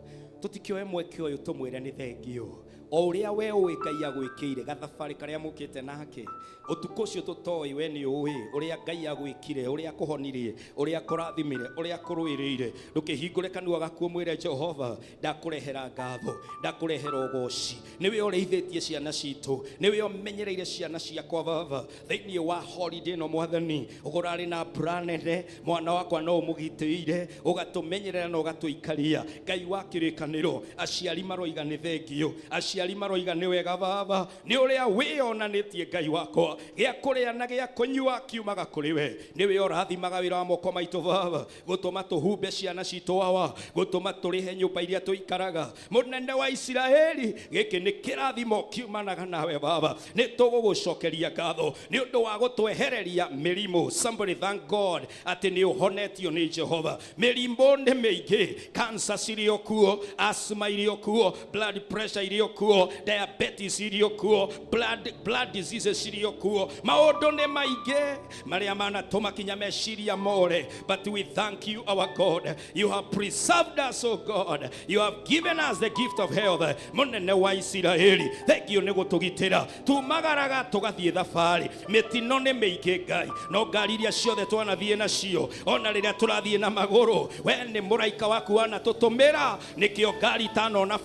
Tũtikĩoe mweke ũyũ tũmwĩre nĩ thengio o ũrĩa we ũĩ Ngai agwĩkĩire gathabarĩ karĩa mũkĩte nake ũtukũ ũcio tũtoĩ. We nĩ ũĩ ũrĩa Ngai agwĩkire, ũrĩa akũhonirie, ũrĩa akũrathimire, ũrĩa akũrũĩrĩire. Ndũkĩhingũre kanua gaku ũmwĩre, "Jehova, ndakũrehera ngatho, ndakũrehera ũgoci. Nĩwe ũrĩithĩtie ciana citũ, nĩwe ũmenyereire ciana ciakwa." Baba, thĩinĩ wa holiday ĩno, Mwathani, ũgũrarĩ na mbura nene, mwana wakwa no ũmũgitĩire, ũgatũmenyerera na ũgatũikaria. Ngai wa kĩrĩkanĩro, aciari maroiga nĩ thengio, aciari maroiga nĩ wega. Baba, nĩ ũrĩa wĩyonanĩtie. Ngai wakwa, gĩa kũrĩa na gĩa kũnyua kiumaga kũrĩ we. Nĩwe ũrathimaga wĩra wa moko maitũ, Baba, gũtũma tũhumbe ciana citũ, Awa, gũtũma tũrĩhe nyũmba iria tũikaraga. Mũnene wa Isiraeli, gĩkĩ nĩ kĩrathimo kiumanaga nawe. Baba, nĩ tũgũgũcokeria ngatho nĩ ũndũ wa gũtwehereria mĩrimũ. Somebody thank God atĩ nĩ ũhonetio nĩ Jehova. Mĩrimũ nĩ mĩingĩ, cancer cirĩ o kuo, asthma irĩ o kuo, blood pressure irĩ o kuo, diabetes irĩ o kuo, blood diseases cirĩ o kuo. Maũndũ nĩ maingĩ marĩa manatũma kinya meciria more, but we thank you, our God. You have preserved us, oh God. You have given us the gift of health. Mũnene wa Isiraeli, thank you nĩ gũtũgitĩra. Tumagaraga tũgathiĩ thabarĩ, mĩtino nĩ mĩingĩ, Ngai, no ngari iria ciothe twanathiĩ nacio, ona rĩrĩa tũrathiĩ na magũrũ, we nĩ mũraika waku wanatũtũmĩra. Nĩkĩo ngari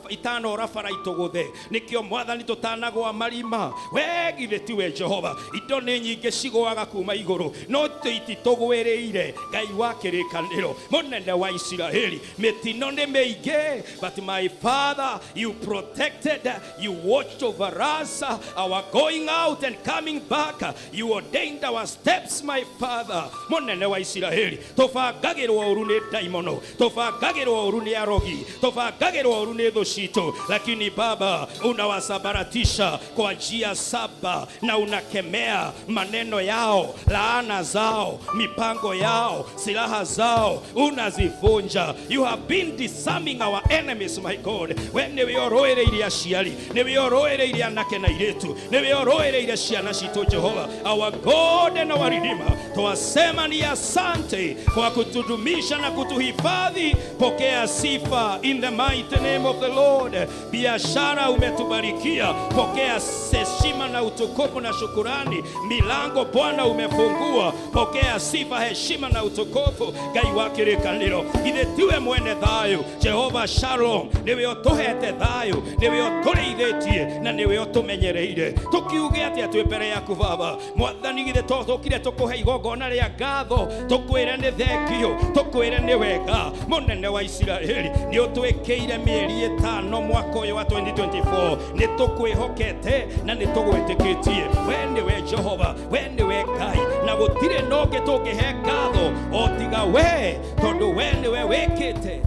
itanora bara itũgũthe, nĩkĩo Mwathani tũtanagwa marima. We githĩ tiwe Jehova? Indo nĩ nyingĩ cigũaga kuma igũrũ, no ititũgwĩrĩire. Ngai wa kĩrĩkanĩro, mũnene wa Isiraeli, mĩtino nĩ mĩingĩ, but my Father, you protected, you watched over us, our going out and coming back. You ordained our steps, my Father. Mũnene wa Isiraeli, tũbangagĩrwo ũru nĩ ndaimono, tũbangagĩrwo ũru nĩ arogi, tũbangagĩrwo ũru nĩ thũ citũ, lakini Baba, unawasambaratisha kwa njia saba na unakemea maneno yao, laana zao, mipango yao, silaha zao unazivunja. You have been disarming our enemies, my God. We nĩwe ũrũĩrĩire aciari, nĩwe ũrũĩrĩire anake na airĩtu, nĩwe ũrũĩrĩire ciana citũ. Jehova, our God and our Redeemer, twasema ni asante kwa kutudumisha na kutuhifadhi. Pokea sifa in the mighty name of the Lord. Biashara umetubarikia, pokea heshima na utukufu na shukurani. Milango, Bwana, umefungua, pokea sifa, heshima na utukufu. Ngai wa kĩrĩkanĩro, githĩ tiwe mwene thayũ? Jehova Shalom, nĩwe ũtũhete thayũ, nĩwe ũtũrĩithĩtie na nĩwe ũtũmenyereire. Tũkiuge atĩa twĩ mbere yaku, Baba Mwathani? Githĩ to tũkire tũkũhe igongona rĩa ngatho, tũkwĩre nĩ thengio, tũkwĩre nĩ wega. Mũnene wa Isiraeli, nĩ ũtwĩkĩire mĩeri 5 mwaka ũyũ wa 2024. Nĩ tũkwĩhokete na nĩ tũgwĩtĩkĩtie. We nĩwe Jehova, we nĩwe Ngai, na gũtirĩ na ũngĩ tũngĩhe ngatho o tiga we, tondũ we nĩwe wĩkĩte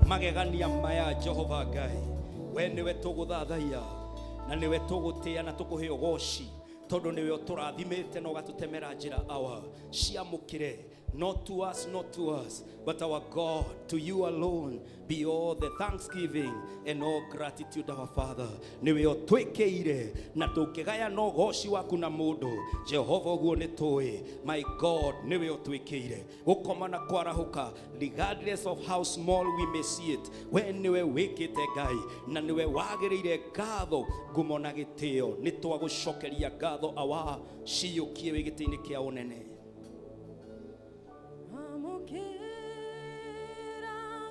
magegania maya. Jehova Ngai, we nĩwe tũgũthathaiya na nĩwe tũgũtĩa na tũkũhe ũgoci, tondũ nĩwe ũtũrathimĩte na ũgatũtemera njĩra. Awa, ciamũkĩre. Not to us, not to us, but our God, to you alone be all the thanksgiving and all gratitude, our Father. Nĩwe ũtwĩkĩire na tũngĩgaya no goci waku na mũndũ. Jehova ũguo nĩ tũĩ. My God, nĩwe ũtwĩkĩire. Gũkoma na kwarahũka, regardless of how small we may see it, we nĩwe wĩkĩte Ngai na nĩwe wagĩrĩire ngatho, ngumo na gĩtĩo. Nĩ twagũcokeria ngatho awa ciyũkie wĩ gĩtĩ-inĩ kĩa ũnene. Amũkĩra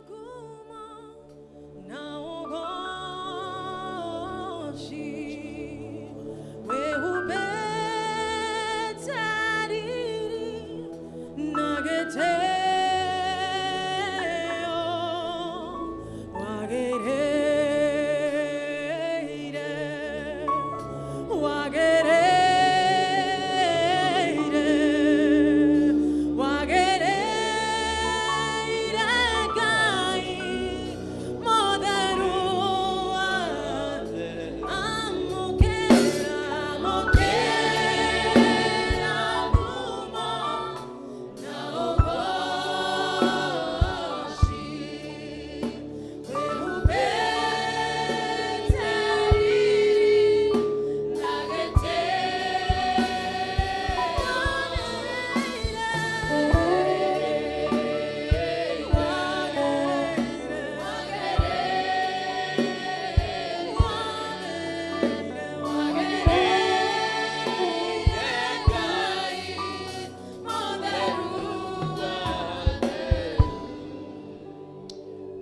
ngumo na ũgooci, wĩhumbĩte riri na gĩtĩo, wagĩrĩire, wagĩrĩire, wagĩrĩire Ngai mũtheru wa. Amũkĩra, amũkĩra ngumo na ũgooci, wĩhumbĩte riri na gĩtĩo,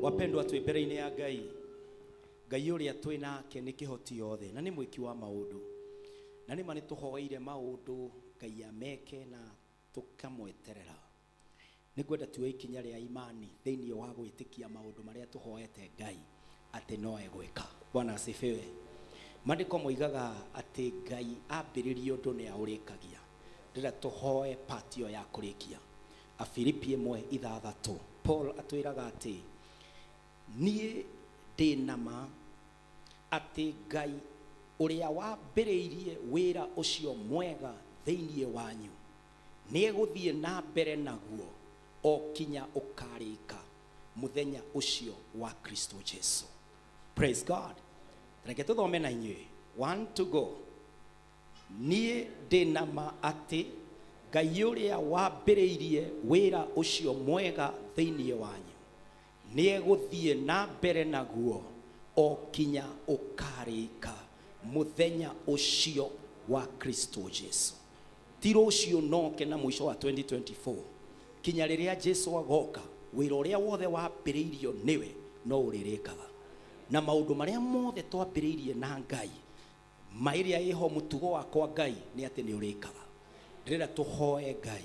Wapendwa, twĩ mbere-inĩ ya Ngai. Ngai ũrĩa twĩ nake nĩ kĩhoti yothe na nĩ mwĩki wa maũndũ, na nĩma nĩ tũhoeire maũndũ Ngai ameke na tũkamweterera. Nĩ ngwenda tuoe ikinya rĩa imani thĩinĩ wa gwĩtĩkia maũndũ marĩa tũhoete Ngai atĩ no egwĩka. Bwana asifiwe. Maandĩko moigaga atĩ Ngai ambĩrĩria ũndũ nĩ aũrĩkagia. Ndĩrenda tũhoe part ĩyo ya kũrĩkia. Afilipi 1:6, Paul atwĩraga atĩ niĩ ndĩ na ma atĩ Ngai ũrĩa wambĩrĩirie wĩra ũcio mwega thĩinĩ wanyu nĩ egũthiĩ na mbere naguo o kinya ũkarĩka mũthenya ũcio wa Kristo Jesu. Praise God. Reke tũthome na inyuĩ. One to go. Niĩ ndĩ na ma atĩ Ngai ũrĩa wambĩrĩirie wĩra ũcio mwega thĩinĩ wanyu nĩ egũthiĩ na mbere naguo o kinya ũkarĩka mũthenya ũcio wa Kristo Jesu. Ti rũciũ noke na mũico wa 2024, kinya rĩrĩa Jesu agoka, wĩra ũrĩa wothe wambĩrĩirio nĩwe no ũrĩrĩkaga, na maũndũ marĩa mothe twambĩrĩirie na Ngai, ma ĩrĩa ĩho mũtugo wakwa Ngai nĩ atĩ nĩ ũrĩkaga. Ndĩrenda tũhoe Ngai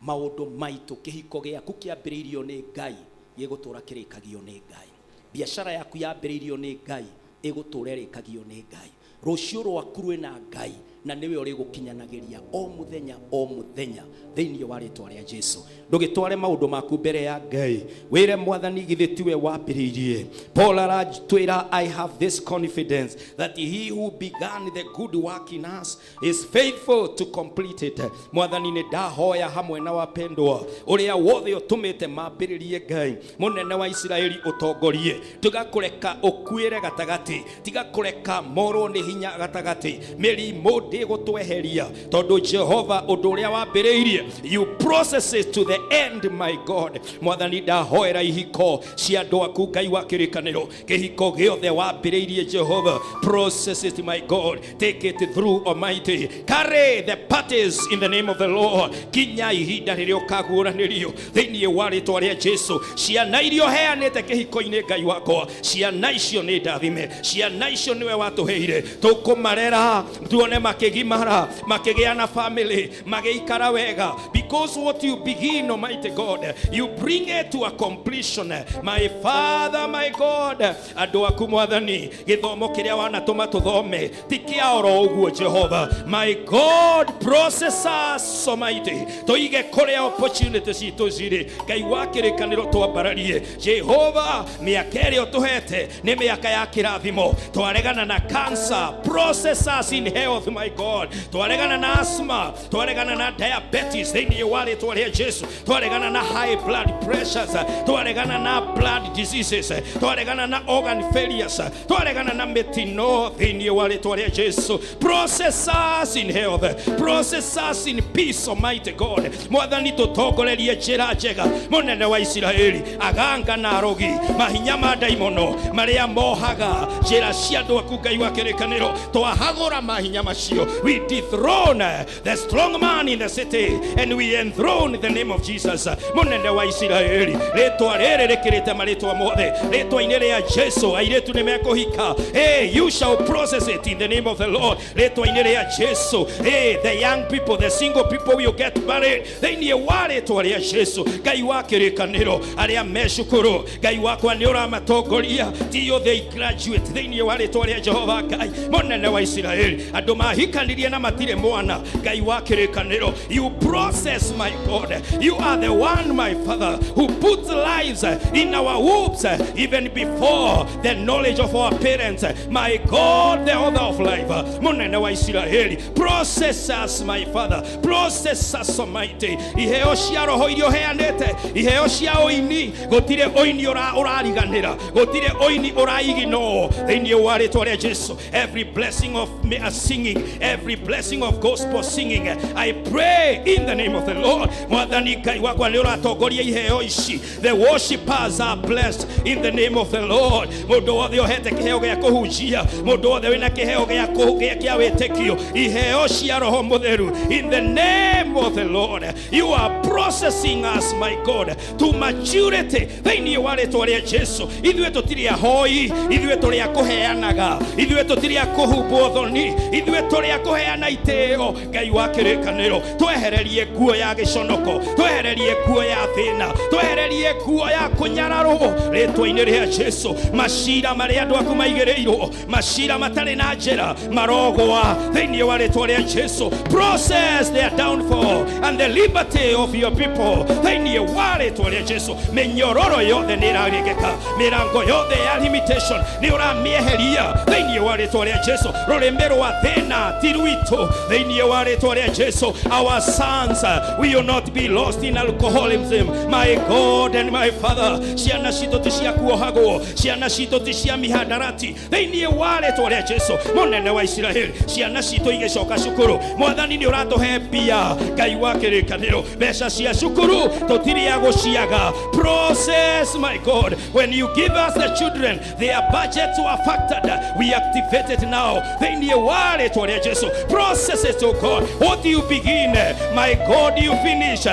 maũndũ maitũ. Kĩhiko gĩaku kĩambĩrĩirio nĩ Ngai gĩgũtũra kĩrĩkagio nĩ Ngai. Biacara yaku yambĩrĩirio nĩ Ngai ĩgũtũra ĩrĩkagio nĩ Ngai. Rũciũ rwaku rwĩna Ngai na nĩwe ũrĩgũkinyanagĩria o mũthenya o mũthenya thĩinĩ wa rĩtwa rĩa Jesu. Ndũgĩtware maũndũ maku mbere ya Ngai, wĩre Mwathani, githĩ tiwe wambĩrĩirie? Paul aratwĩra, "I have this confidence that he who began the good work in us is faithful to complete it." Mwathani, nĩ ndahoya hamwe na wapendwa ũrĩa wothe ũtũmĩte mambĩrĩrie. Ngai mũnene wa Isiraeli, ũtongorie, tiga kũreka ũkuĩre gatagatĩ, tiga kũreka morwo nĩ hinya gatagatĩ. Mĩrimũ ndĩgũtweheria, tondũ Jehova, ũndũ ũrĩa wambĩrĩirie, you process it to the end, my God. Mwathani, ndahoera ihiko cia andũ aku. Ngai wa kĩrĩkanĩro, kĩhiko gĩothe wambĩrĩirie, Jehova, process it, my God. Take it through, Almighty. Carry the parties in the name of the Lord kinya ihinda rĩrĩa ũkaguũranĩrio thĩinĩ wa rĩtwa rĩa Jesu. Ciana iria ũheanĩte kĩhiko-inĩ, Ngai wakwa, ciana icio nĩ ndathime. Ciana icio nĩwe watũheire, tũkũmarera tuone makĩgimara, makĩgĩa na family, magĩikara wega, because what you begin, Almighty God, you bring it to a completion. My Father, my God, andũ aku Mwathani, gĩthomo kĩrĩa wanatũma tũthome ti kĩa oro ũguo. Jehova my God, process us, Almighty. Tũige kũrĩa opportunity citũ cirĩ. Ngai wa kĩrĩkanĩro, twambararie. Jehova, mĩaka ĩrĩa ũtũhete nĩ mĩaka ya kĩrathimo. Twaregana na cancer. Process us in health, my God. Twaregana na asthma, twaregana na diabetes thĩinĩ wa rĩtwa rĩa Jesu, twaregana na high blood pressures, twaregana na blood diseases, twaregana na organ failures, twaregana na mĩtino thĩinĩ wa rĩtwa rĩa Jesu. Process us in health, process us in peace, Almighty God. Mwathani tũtongorerie njĩra njega, mũnene wa Isiraeli, aganga na arogi, mahinya ma ndaimono marĩa mohaga njĩra cia andũ aku Ngai wa kĩrĩkanĩro, twahagũra mahinya macio. We dethrone the strong man in the city and we enthrone the name of Jesus. Mũnene wa Isiraeli, rĩtwa rĩrĩ rĩkĩrĩte marĩtwa mothe, rĩtwa-inĩ rĩa Jesu airĩtu nĩ mekũhika. Hey, you shall process it in the name of the Lord. Rĩtwa-inĩ rĩa Jesu, hey, the young people, the single people will get married thĩinĩ wa rĩtwa rĩa Jesu. Ngai wa kĩrĩkanĩro, arĩa me cukuru, Ngai wakwa nĩ ũramatongoria till they graduate thĩinĩ wa rĩtwa rĩa Jehova Ngai mũnene wa Isiraeli. Andũ mahikanirie na matirĩ mwana, Ngai wa kĩrĩkanĩro, you process, my God. You are the one, my Father, who puts lives in our wombs even before the knowledge of our parents. My God, the author of life, mũnene wa Isiraeli, process us, my Father, process us, Almighty. Iheo cia roho iria ũheanĩte, iheo cia ũini, gũtirĩ ũini ũrariganĩra, gũtirĩ ũini ũraiginwo thĩinĩ wa rĩtwa rĩa Jesu. Every blessing of singing, every blessing of gospel singing, I pray in the name of the Lord. Mwathani Ngai wakwa nĩ ũratongoria iheo ici. The worshipers are blessed in the name of the Lord. Mũndũ wothe ũhete kĩheo gĩa kũhunjia, mũndũ wothe wĩna kĩheo gĩa kĩa wĩtĩkio, iheo cia roho mũtheru, in the name of the Lord, you are processing us, my God, to maturity thĩinĩ wa rĩtwa rĩa Jesu. Ithuĩ tũtirĩ ahoi, ithuĩ tũrĩ a kũheanaga, ithuĩ tũtirĩ a kũhumbwo thoni, ithuĩ tũrĩ a kũheana itĩo. Ngai wa kĩrĩkanĩro, twehererie nguo ya gĩconoko, twehererie nguo ya thĩna, twehererie nguo ya kũnyararwo rĩtwa-inĩ rĩa Jesu. Macira marĩa andũ aku maigĩrĩirwo, macira matarĩ na njĩra, marogwa thĩinĩ wa rĩtwa rĩa Jesu. Process their downfall and the liberty of your people thĩinĩ wa rĩtwa rĩa Jesu. Mĩnyororo yothe nĩ ĩrarĩgĩka, mĩrango yothe ya limitation nĩ ũramĩeheria thĩinĩ wa rĩtwa rĩa Jesu. Rũrĩmĩ rwa thĩna ti rwitũ thĩinĩ wa rĩtwa rĩa Jesu. Our sons will not be lost in alcoholism, my God and my Father. Ciana citũ ti cia kuohagwo, ciana citũ ti cia mihadarati thĩinĩ wa rĩtwa rĩa Jesu. Mũnene wa Isiraeli, ciana citũ igĩcoka cukuru, Mwathani nĩ ũratũhe mbia. Ngai wa kĩrĩkanĩro, mbeca cia cukuru tũtirĩ a gũciaga. Process, my God, when you give us the children, their budgets were factored, we activate it now thĩinĩ wa rĩtwa rĩa Jesu. Process it, oh God. What you begin, my God, you finish.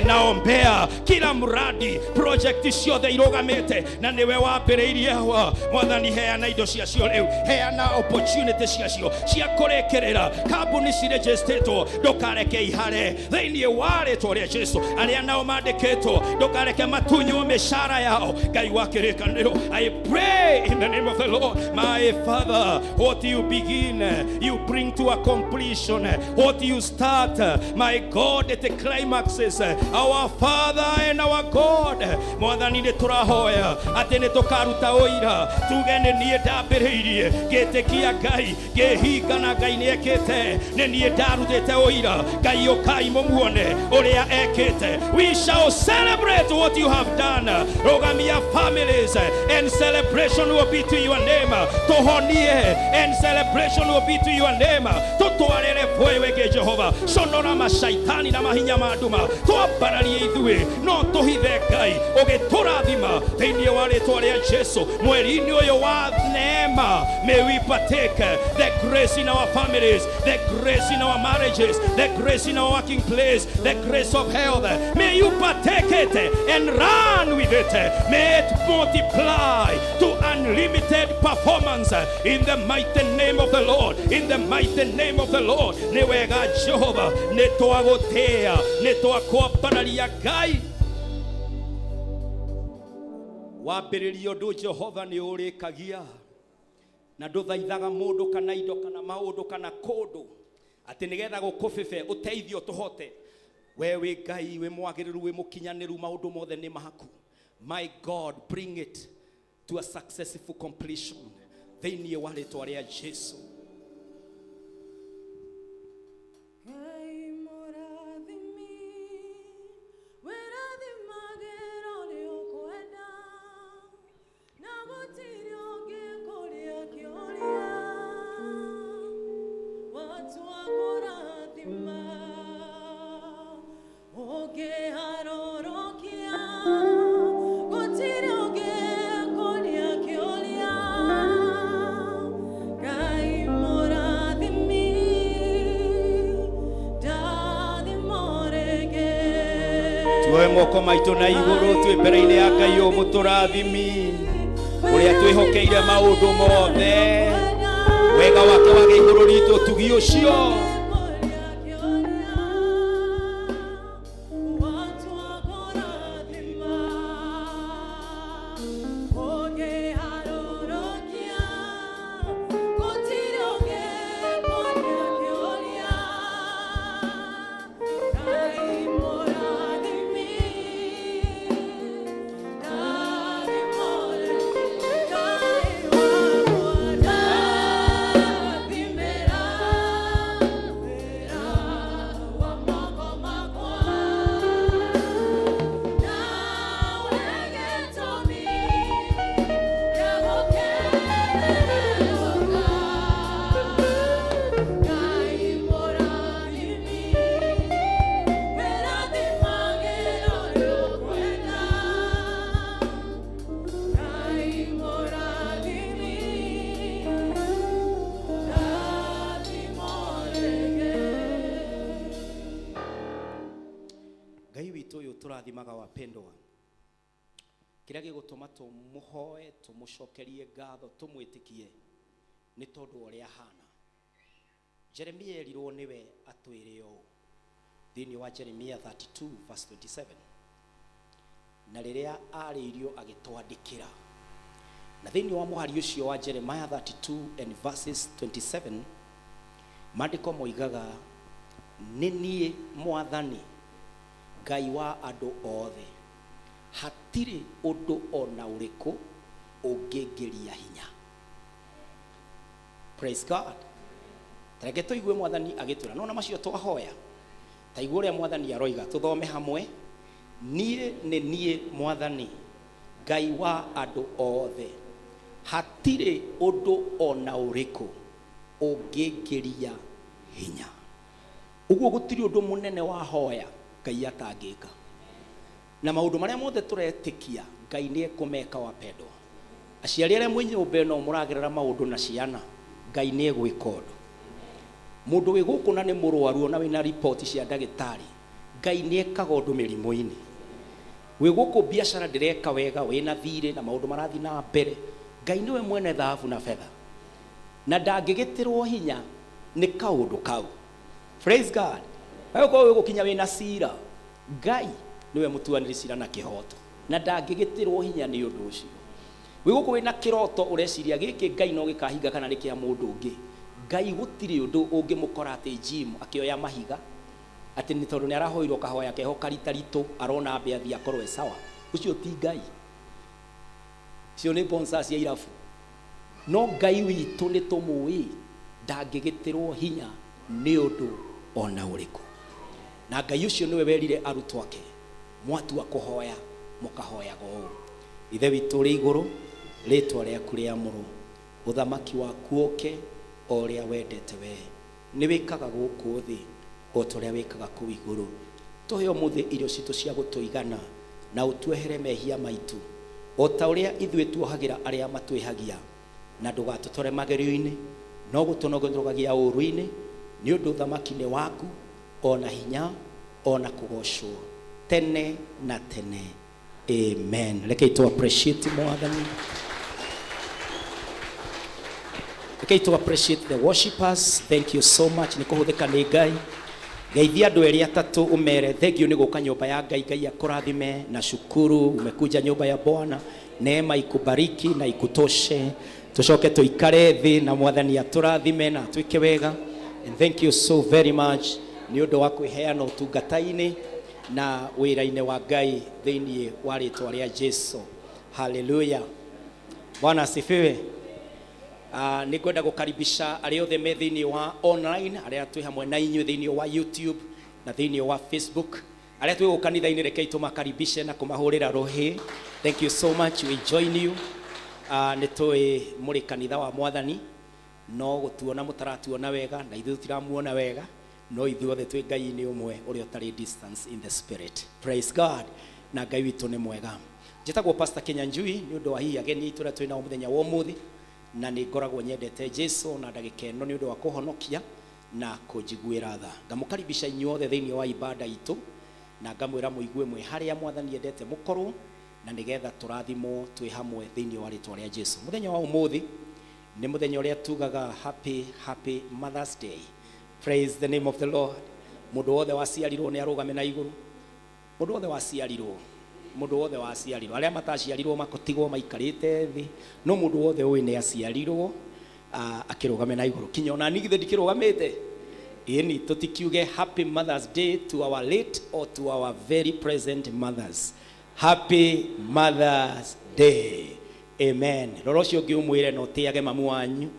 Naombea kila mradi, project ciothe irũgamĩte na nĩwe wambĩrĩirie hawa. Mwathani, heana indo ciacio rĩu, heana opportunity ciacio cia kũrĩkĩrĩra. Kambuni cirejestĩtwo, ndũkareke ihare thĩinĩ wa rĩtwa rĩa Jesu. Arĩa nao mandĩkĩtwo, ndũkareke matunywo mĩcara yao. Ngai wa kĩrĩkanĩro, I pray in the name of the Lord, my Father, what you begin, you bring to a completion. What you start, my God, it climaxes. Our Father and our God, Mwathani nĩ tũrahoya atĩ nĩ tũkaruta ũira, tuge nĩ niĩ ndambĩrĩirie ngĩtĩkia Ngai, ngĩhinga na Ngai nĩ ekĩte, nĩ niĩ ndarutĩte ũira. Ngai ũkai mũmuone ũrĩa ekĩte. We shall celebrate what you have done. Rũgamia families and celebration will be to your name. Tũhonie and celebration will be to your name. Tũtwarĩre bwewe Jehova, conora macaitani na mahinya ma nduma, twambararie ithuĩ no tũhithe Ngai ũgĩtũrathima thĩinĩ wa rĩtwa rĩa Jesu. Mweri-inĩ ũyũ wa neema, may we partake the grace in our families, the grace in our marriages, the grace in our working place, the grace of health. May you partake it and run with it. May it multiply to unlimited performance in the mighty name of the Lord. In the mighty name of the Lord. Nĩ wega Jehova, nĩ twagũtĩa, nĩ twakwambararia Ngai. Wambĩrĩria ũndũ Jehova nĩ ũrĩkagia, na ndũthaithaga mũndũ kana indo kana maũndũ kana kũndũ atĩ nĩgetha gũkũbĩbe ũteithio tũhote. We wĩ Ngai wĩ mwagĩrĩru, wĩ mũkinyanĩru, maũndũ mothe nĩ maku. My God, bring it to a successful completion thĩinĩ wa rĩtwa rĩa Jesu. Tuoe moko maitũ na igũrũ twĩ mbere-inĩ ya Ngai ũyũ mũtũrathimi ũrĩa twĩhokeire maũndũ mothe. Wega wake wage igũrũ ritũ, ũtugi ũcio. Ngai witũ ũyũ tũrathimaga, wapendwa, kĩrĩa gĩgũtũma tũmũhoe, tũmũcokerie ngatho, tũmwĩtĩkie nĩ tondũ wa ũrĩa ahana. Jeremia erirwo nĩwe atwĩre ũũ thĩinĩ wa Jeremia 32 verse 27, na rĩrĩa arĩirio agĩtwandĩkĩra. Na thĩinĩ wa mũhari ũcio wa Jeremiah 32 and verses 27, maandĩko moigaga, nĩ niĩ Mwathani Ngai wa andũ othe, hatirĩ ũndũ ona ũrĩkũ ũngĩngĩria hinya. Praise God. Tareke tũigue Mwathani agĩtwĩra nona macio twahoya. Taigua ũrĩa Mwathani aroiga, tũthome hamwe. Niĩ nĩ niĩ Mwathani Ngai wa andũ othe, hatirĩ ũndũ ona ũrĩkũ ũngĩngĩria hinya. Ũguo gũtirĩ ũndũ mũnene wahoya Ngai atangĩka. Na maũndũ marĩa mothe tũretĩkia Ngai nĩ ekũmeka, wapendwa. Aciari arĩa mwĩ nyũmba ĩno mũragerera maũndũ na ciana, Ngai nĩ egwĩka ũndũ. Mũndũ wĩ gũkũ na nĩ mũrwaru ona wĩna riboti cia ndagĩtarĩ, Ngai nĩ ekaga ũndũ mĩrimũ-inĩ. Wĩ gũkũ biacara ndĩreka wega, wĩna thirĩ na maũndũ marathiĩ na mbere, Ngai nĩwe mwene thahabu na betha, na ndangĩgĩtĩrwo hinya nĩ kaũndũ kau. Praise God. Agĩkorwo wĩ gũkinya wĩna cira, Ngai nĩwe mũtuanĩri cira na kĩhoto, na ndangĩgĩtĩrwo hinya nĩ ũndũ ũcio. Wĩ gũkũ wĩna kĩroto ũreciria gĩkĩ Ngai no gĩkahinga kana nĩ kĩa mũndũ ũngĩ, Ngai gũtirĩ ũndũ ũngĩmũkora atĩ gym akĩoya mahiga atĩ nĩ tondũ nĩ arahoirwo kahoya keho karitaritũ arona ambe athiĩ akorwo e sawa. Ũcio ti Ngai. Icio nĩ sponsor cia irabu. No Ngai witũ nĩ tũmũĩ ndangĩgĩtĩrwo hinya nĩ ũndũ ona ũrĩkũ. Na Ngai ũcio nĩwe werire arutwo ake, mwatua kũhoya mũkahoyaga ũũ: Ithe witũ ũrĩ igũrũ, rĩtwa rĩaku rĩamũrwo, ũthamaki waku ũke, o ũrĩa wendete wee nĩ wĩkaga gũkũ thĩ o ta ũrĩa wĩkaga kũu igũrũ. Tũhe ũmũthĩ irio citũ cia gũtũigana, na ũtuohere mehia maitũ o ta ũrĩa ithuĩ tuohagĩra arĩa matwĩhagia, na ndũgatũtware magerio-inĩ, no gũtũnogoragia ũũru-inĩ, nĩ ũndũ ũthamaki nĩ waku, ona hinya, ona kũgocwo tene na tene. Amen. Rekei tu appreciate Mwathani. Rekei tu appreciate the worshipers. Thank you so much nĩ kũhũthĩka nĩ Ngai. Geithia andũ erĩ atatũ ũmere thank you nĩ gũka nyũmba ya Ngai. Ngai akũrathime na shukuru umekuja nyumba ya Bwana. Neema ikubariki na ikutoshe. Tucoke tuikare thĩ na Mwathani atũrathime na atwĩke wega. And thank you so very much nĩ ũndũ wa kwĩheana ũtungata-inĩ na wĩra-inĩ wa Ngai thĩinĩ wa rĩtwa rĩa Jesu. Haleluya. Bwana asifiwe. Nĩ ngwenda gũkaribisha arĩa othe me thĩinĩ wa online, arĩa twĩ hamwe na inyuĩ thĩinĩ wa YouTube na thĩinĩ wa Facebook, arĩa twĩ gũkũ kanitha-inĩ, rekei tũmakaribishe na kũmahũrĩra rũhĩ. Thank you so much, we join you. Nĩ tũĩ mũrĩ kanitha wa Mwathani, no gũtuona mũtaratuona wega na ithuĩ tũtiramuona wega, no ithuothe twĩ Ngai-inĩ ũmwe ũrĩa ũtarĩ distance in the spirit. Praise God. Na Ngai witũ nĩ mwega. Njĩtagwo Pastor Kinyanjui nĩ ũndũ wa hihi ageni aitũ arĩa twĩ nao mũthenya wa ũmũthĩ, na nĩ ngoragwo nyendete Jesu na ndagĩka ĩno nĩ ũndũ wa kũhonokia na kũnjiguĩra tha. Ngamũkaribisha inyuothe thĩinĩ wa ibada itũ. Na ngamwĩra mũigue mwĩ harĩa Mwathani endete mũkorwo, na nĩgetha tũrathimwo twĩ hamwe thĩinĩ wa rĩtwa rĩa Jesu. Mũthenya wa ũmũthĩ nĩ mũthenya ũrĩa tugaga happy, happy Mother's Day. Praise the name of the Lord. Mũndũ wothe waciarirwo nĩ arũgame na igũrũ. Mũndũ wothe waciarirwo, mũndũ wothe waciarirwo, arĩa mataciarirwo makotigwo maikarĩte thĩ, no mũndũ wothe ũĩ nĩ aciarirwo akĩrũgame na igũrũ. Kinya ona niĩ githĩ ndikĩrũgamĩte? Ĩni tũtikiuge happy Mother's Day to our late or to our very present mothers. Happy Mother's Day. Amen. Rora ũcio ũngĩ ũmwĩre na ũtĩage mamu wanyu,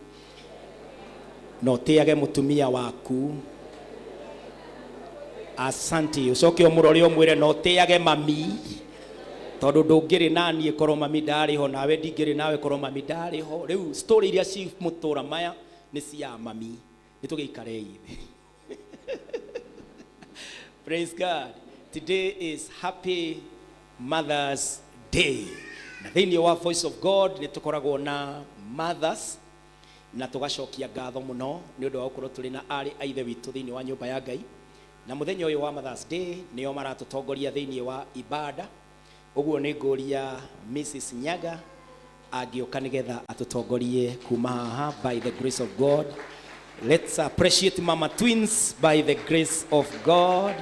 na ũtĩage mũtumia waku. Asante. Ũcoke ũmũrore ũmwĩre na ũtĩage mami, tondũ ndũngĩrĩ naniĩ korwo mami ndarĩ ho, nawe ndingĩrĩ nawe korwo mami ndarĩ ho. Rĩu story iria ci mũtũra maya nĩ cia mami. Nĩ tũgĩikarei thĩ. Praise God. Today is Happy Mother's Day. Na thĩinĩ wa Voice of God nĩ tũkoragwo na mothers, na tũgacokia ngatho mũno nĩ ũndũ wa gũkorwo tũrĩ na arĩ a ithe witũ thĩinĩ wa nyũmba ya Ngai. Na mũthenya ũyũ wa Mother's Day nĩo maratũtongoria thĩinĩ wa ibada. Ũguo nĩ ngũria Mrs. Nyaga angĩũka nĩgetha atũtongorie kuma haha by the grace of God. Let's appreciate Mama Twins by the grace of God.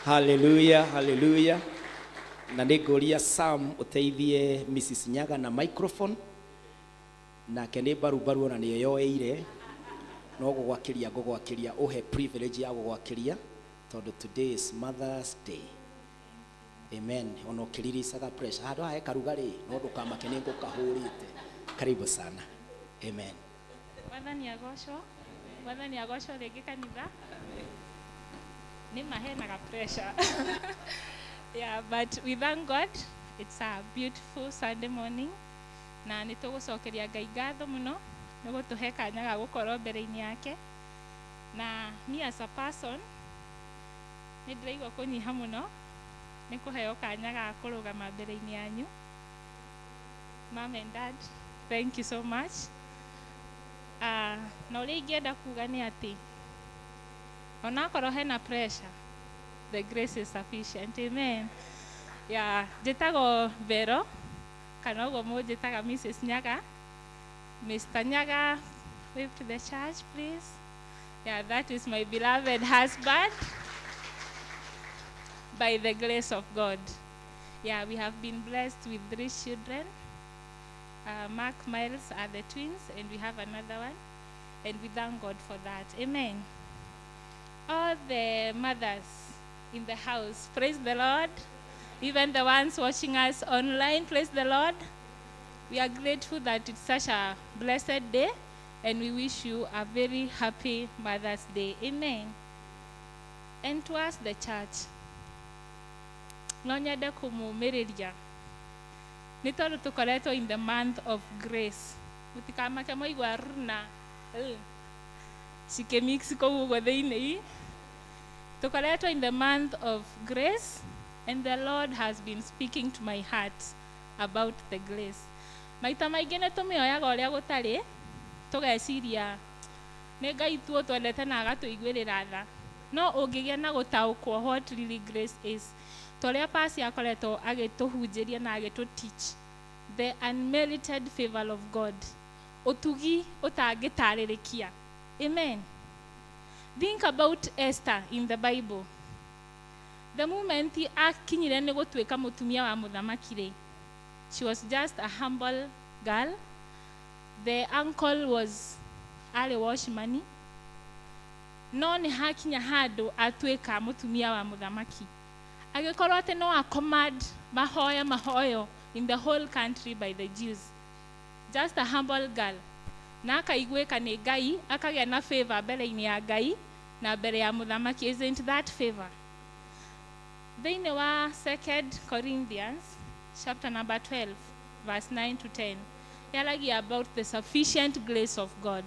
Hallelujah, hallelujah. Na nĩ ngũria Sam ũteithie Mrs. Nyaga na microphone. Nake nĩ mbaru ona nĩ eyoeire, no gũgwakĩria ngũgwakĩria, ũhe privilege ya gũgwakĩria tondũ today is Mother's Day. Amen. Ona ũkĩriricaga pressure handũ haha he karugarĩ, no ndũkamake nĩ ngũkahũrĩte. Karibu sana. Amen. Mwathani agocwo. Mwathani agocwo rĩngĩ kanitha. Nĩ mahenaga pressure. Yeah, but we thank God. It's a beautiful Sunday morning. Na nĩ tũgũcokeria Ngai ngatho mũno nĩ gũtũhe kanya ga gũkorwo mbere-inĩ yake. Na me as a person nĩ ndĩraigua kũnyiha mũno nĩ kũheo kanya ga kũrũgama mbere-inĩ yanyu. Mom and Dad, thank you so much. Na ũrĩa ingĩenda kuga nĩ atĩ onakorwo hena pressure, the grace is sufficient. Amen. Yeah, njĩtagwo Vero, kana ũguo mũnjĩtaga Mrs. Nyaga. Mr. Nyaga, wave to the church, please. Yeah, that is my beloved husband, by the grace of God. Yeah, we have been blessed with 3 children. Mark, Miles are the twins, and we have another one. And we thank God for that. Amen. All the mothers in the house, praise the Lord. Even the ones watching us online, praise the Lord. We are grateful that it's such a blessed day, and we wish you a very happy Mother's Day. Amen. And to us, the church, no nyende kũmũmĩrĩria nĩ tondũ tũkoretwo in the month of grace. Mũtikamake mwaigua r na l cikĩmix kũu ũguo thĩinĩ. Tũkoretwo in the month of grace, and the Lord has been speaking to my heart about the grace. Maita maingĩ nĩ tũmĩoyaga ũrĩa gũtarĩ, tũgeciria nĩ Ngai tu ũtwendete na agatũiguĩrĩra tha. No ũngĩgĩa na gũtaũkwo what really grace is, ta ũrĩa Pasi akoretwo agĩtũhunjĩria na agĩtũ teach the unmerited favor of God, ũtugi ũtangĩtarĩrĩkia. Amen. Think about Esther in the Bible. The moment akinyire nĩ gũtuĩka mũtumia wa mũthamaki rĩ, she was just a humble girl. The uncle was arĩ watchman. No nĩ hakinya handũ atuĩka mũtumia wa mũthamaki. Agĩkorwo atĩ no a command mahoya mahoyo in the whole country by the Jews. Just a humble girl. Na akaiguĩka nĩ Ngai, akagĩa na favor mbere-inĩ ya Ngai na mbere ya mũthamaki. Isn't that favor? Thĩinĩ wa 2 Corinthians chapter number 12 verse 9 to 10, yaragia about the sufficient grace of God.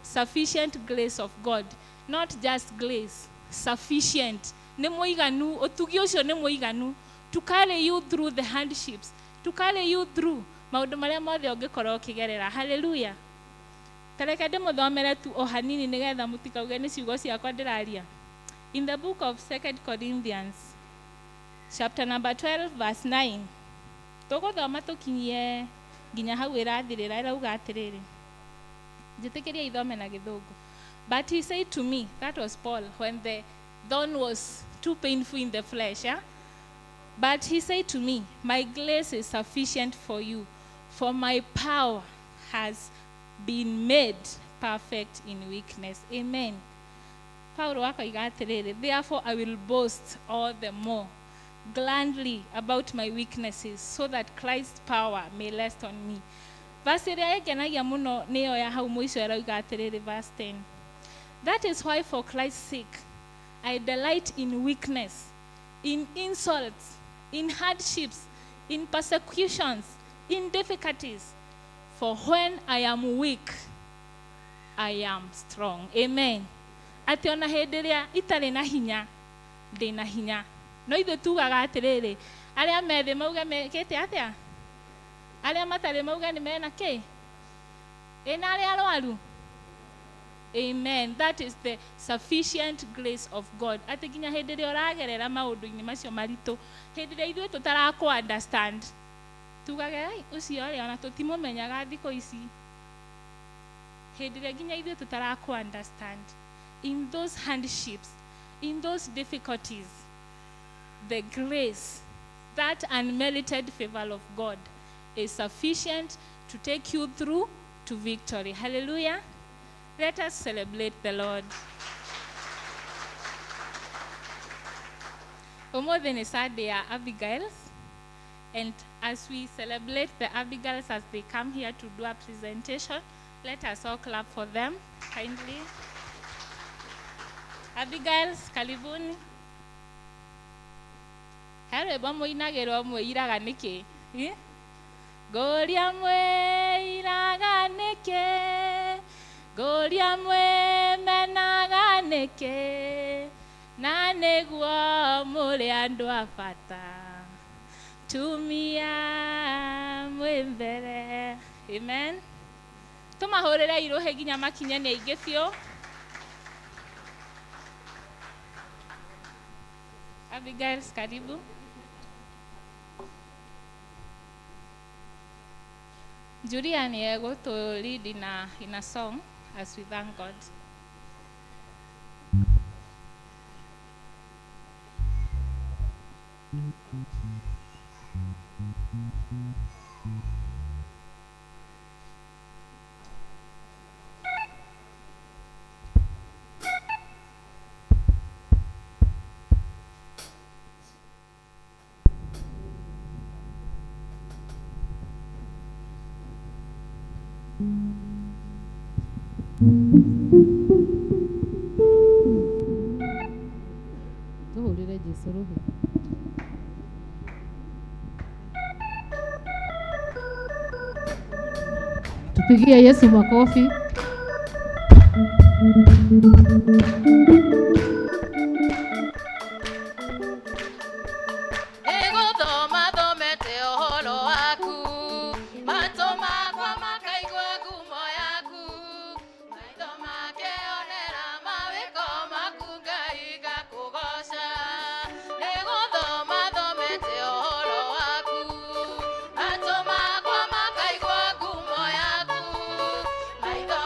Sufficient grace of God. Not just grace, sufficient. Nĩ mũiganu, ũtugi ũcio nĩ mũiganu to carry you through the hardships, to carry you through maũndũ marĩa mothe ũngĩkorwo ũkĩgerera. Hallelujah. Tareke ndĩmũthomere tu o hanini nĩgetha mũtikauge nĩ ciugo ciakwa ndĩraria. In the book of 2 Corinthians Chapter number 12 verse 9. Tũgũthoma tũkinyie nginya hau ĩrathirĩra ĩrauga atĩrĩrĩ. Njĩtĩkĩria ithome na Gĩthũngũ. But he said to me, that was Paul, when the thorn was too painful in the flesh, yeah? But he said to me, my grace is sufficient for you, for my power has been made perfect in weakness. Amen. Paulo akoiga atĩrĩrĩ, therefore I will boast all the more gladly about my weaknesses, so that Christ's power may rest on me. Verse ĩrĩa ĩngenagia mũno nĩyo ya hau mũico ĩrauga atĩrĩrĩ, verse 10. That is why for Christ's sake I delight in weakness, in insults, in hardships, in persecutions, in difficulties. For when I am weak, I am strong. Amen. Atĩ ona hĩndĩ ĩrĩa itarĩ na hinya, ndĩ na hinya. No ithuĩ tugaga atĩrĩrĩ, arĩa me thĩ mauge mekĩte atĩa? Arĩa matarĩ mauge nĩ mena kĩ? Ĩ na arĩa arwaru? Amen. That is the sufficient grace of God. Atĩ nginya hĩndĩ ĩrĩa ũragerera maũndũ-inĩ macio maritũ, hĩndĩ ĩrĩa ithuĩ tũtarakũ understand, tugage, "Ai, ũcio rĩ, ona tũtimũmenyaga thikũ ici." Hĩndĩ ĩrĩa nginya ithuĩ tũtarakũ understand, in those hardships, in those difficulties, the grace, that unmerited favor of God is sufficient to take you through to victory. Hallelujah. Let us celebrate the Lord. Ũmũthĩ nĩ Sunday ya Abigails, and as we celebrate the Abigails as they come here to do a presentation, let us all clap for them kindly. Abigails, karibuni. He rwĩmbo mũinagĩrwo mwĩiraga nĩkĩ? Eh? Ngũria mwĩiraga nĩkĩ? Ngũria mwĩmenaga nĩkĩ? Na nĩguo mũrĩ andũ a bata. Tumia mwĩ mbere. Amen. Tũmahũrĩre irũhĩ nginya makinye nĩ aingĩ biũ. Abigail, karibu. Julia ni egũtũ lead in a song as we thank God. Tuhũrĩre Jesũ rũhĩ. Tupigie Yesu makofi. Nĩgũthoma thomete ũhoro waku, matũ makwa makaigua ngumo yaku, maitho makeonera mawĩko maku, Ngai ngakũgoca. Nĩgũthoma thomete ũhoro waku, matũ makwa makaigua ngumo yaku, maitho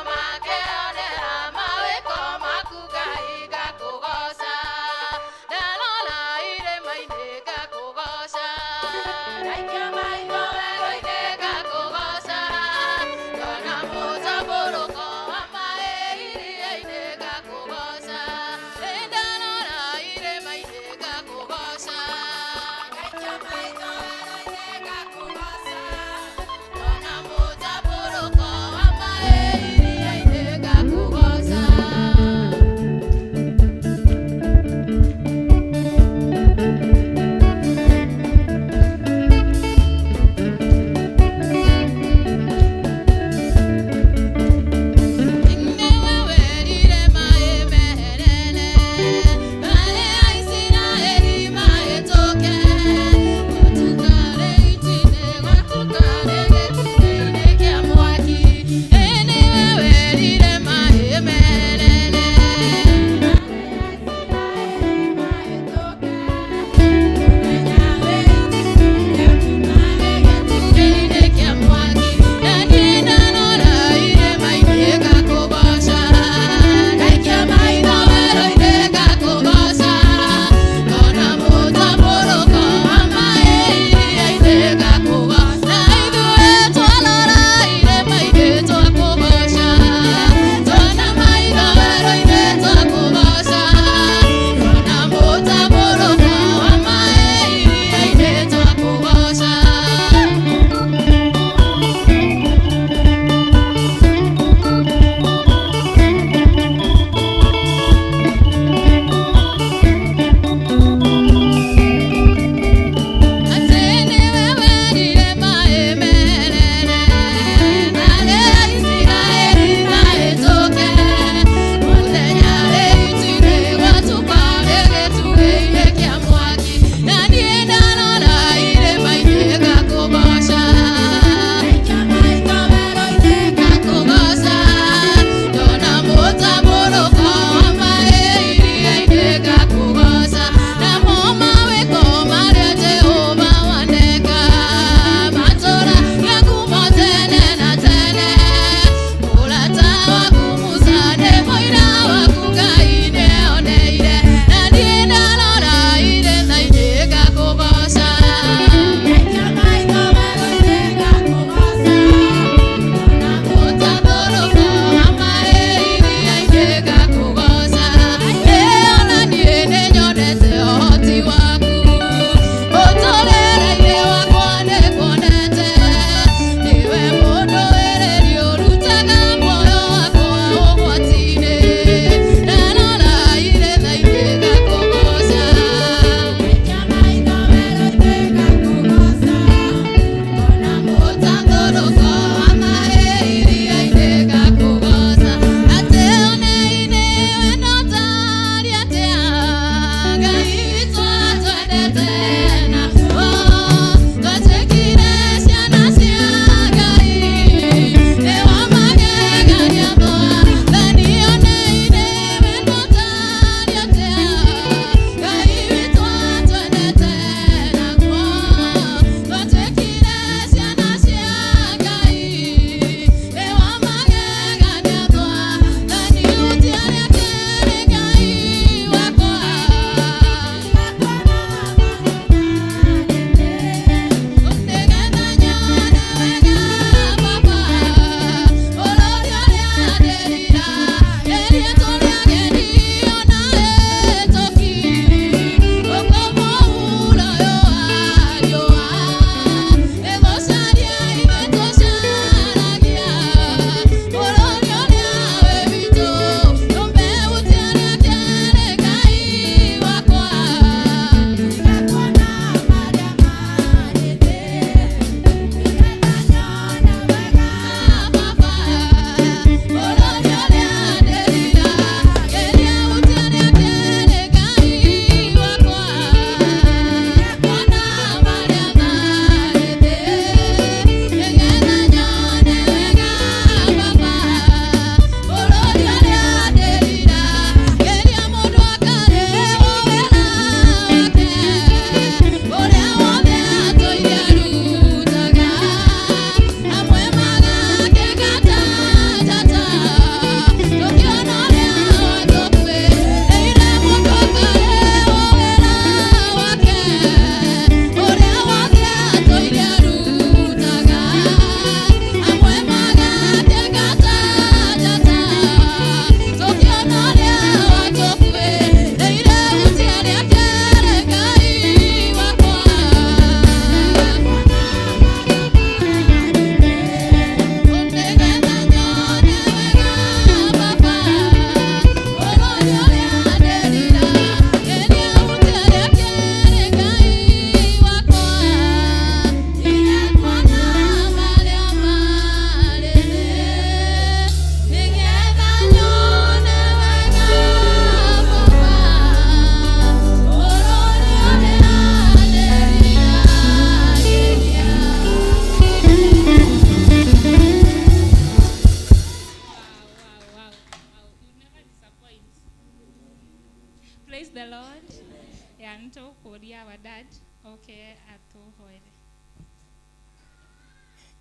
Oke atũhoere.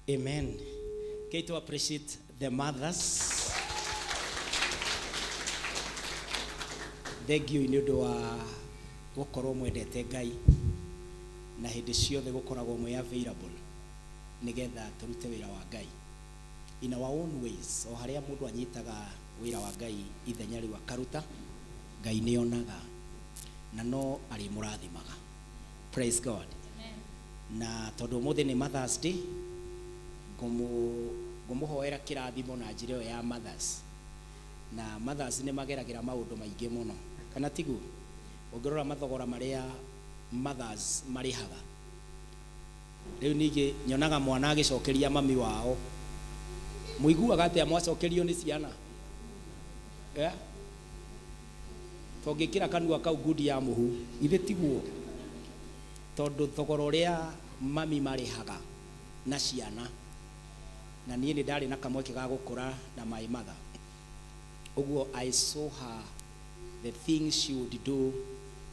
Amen. Okay, to appreciate the mothers. Thank you nĩ ũndũ wa gũkorwo mwendete Ngai na hĩndĩ ciothe gũkoragwo mwĩ available nĩgetha tũrute wĩra wa Ngai in our own ways. O harĩa mũndũ anyitaga wĩra wa Ngai ithenya rĩu akaruta, Ngai nĩ onaga na no arĩmũrathimaga. Praise God. Na tondũ ũmũthĩ nĩ Mother's Day, ngũmũhoera kĩrathimo na njĩra ĩyo ya mothers. Na mothers nĩ mageragĩra maũndũ maingĩ mũno, kana tiguo? Ũngĩrora mathogora marĩa mothers marĩhaga, rĩu ningĩ nyonaga mwana agĩcokeria mami wao. Mũiguaga atĩa mwacokerio nĩ ciana? Yeah? Tongĩkĩra kanua kau ngundi ya mũhu, ithe tiguo? Tondũ thogora ũrĩa mami marĩhaga na ciana, na niĩ nĩ ndarĩ na kamweke ga gũkũra na my mother, ũguo I saw her, the things she would do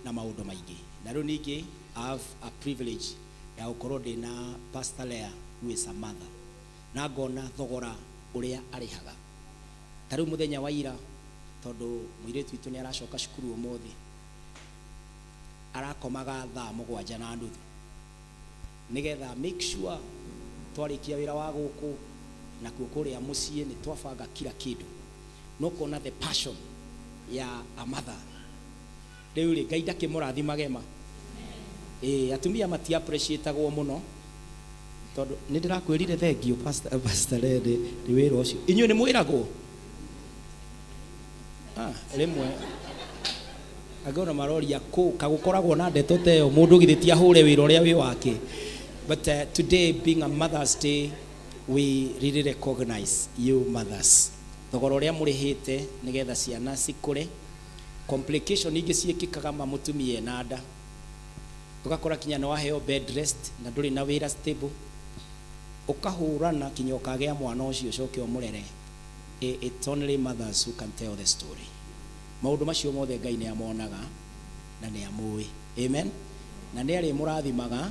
na maũndũ maingĩ. Na rĩu ningĩ I have a privilege ya gũkorwo ndĩna Pastor Leah, who is a mother, na ngona thogora ũrĩa arĩhaga. Ta rĩu mũthenya wa ira, tondũ mũirĩtu witũ nĩ aracoka cukuru ũmũthĩ, arakomaga thaa 7:30 nĩgetha make sure twarĩkia wĩra wa gũkũ nakuo kũrĩa mũciĩ nĩ twabanga kila kĩndũ. No kona the passion ya a mother. Rĩu rĩ, Ngai ndakĩmũrathimage ma. Ĩĩ, atumia mati appreciatagwo mũno, tondũ nĩ ndĩrakwĩrire thank you, Pastor Lede, nĩ wĩra ũcio. Inyuĩ nĩ mwĩragwo? Ah, rĩmwe angĩ ona maroria kũ kagũkoragwo na ndeto ta ĩyo, mũndũ githĩ ti ahũre wĩra ũrĩa wĩ wake. But today being a Mother's Day, we really recognize you mothers, thogora ũrĩa mũrĩhĩte nĩgetha ciana cikũre. Complication ingĩ ciĩkĩkaga ma mũtumia ena nda, ũgakora kinya nĩ waheo bed rest na ndũrĩ na wĩra stable, ũkahũrana kinya ũkagĩa mwana ũcio ũcoke ũmũrere. It's only mothers who can tell the story. Maũndũ macio mothe Ngai nĩ amonaga na nĩ amũĩ. Amen. Na nĩ arĩmũrathimaga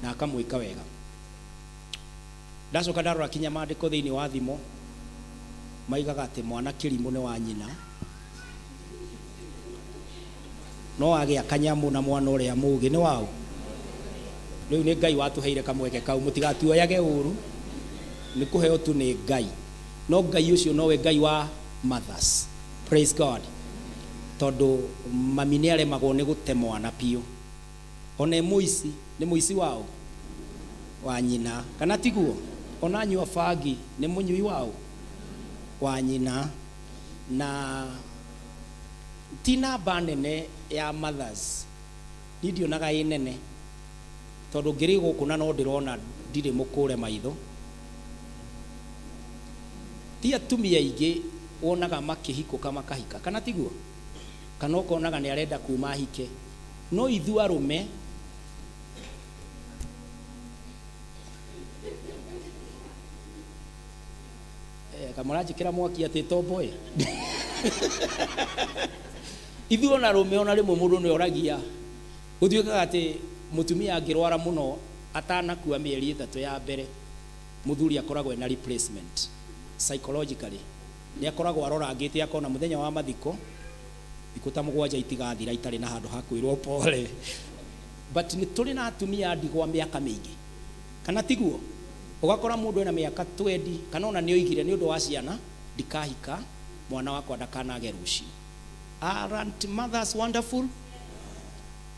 na akamwĩka wega. Ndacoka ndarora kinya maandĩko thĩinĩ wa Thimo, maigaga atĩ mwana kĩrimũ nĩ wa nyina, no agĩa kanyamũ na mwana ũrĩa mũũgĩ nĩ waũ. Rĩu nĩ Ngai watũheire kamweke kau, mũtigatuoyage ũru, nĩ kũheo tu nĩ Ngai. No Ngai ũcio nowe Ngai wa mothers. Praise God. Tondũ mami nĩ aremagwo nĩ gũte mwana biũ, ona e mũici nĩ mũici waũ? Wa nyina, kana tiguo? Ona anyua bangi nĩ mũnyui waũ? Wa nyina. Na ti namba nene ya mothers, niĩ ndionaga ĩ nene, tondũ ngĩrĩ gũkũ na no ndĩrona ndirĩ mũkũre maitho. Ti atumia aingĩ wonaga makĩhikũka makahika, kana tiguo? Kana ũkonaga nĩ arenda kuma ahike. No ithuĩ arũme kamũranjĩkĩra mwaki atĩ tomboĩ. Ithuĩ ona arũme, ona rĩmwe mũndũ nĩ oragia, gũtuĩkaga atĩ mũtumia angĩrwara mũno atanakua mĩeri 3 ya mbere, mũthuri akoragwo ena replacement. Psychologically nĩ akoragwo arorangĩte, akona mũthenya wa mathiko thikũ ta 7 itigathira itarĩ na handũ ha kwĩrwo pole. But nĩ tũrĩ na atumia ndigwa mĩaka mĩingĩ, kana tiguo? Ũgakora mũndũ ena mĩaka 20, kana ona nĩ oigire nĩ ũndũ wa ciana ndikahika, mwana wakwa ndakanage rũciũ. Aren't mothers wonderful?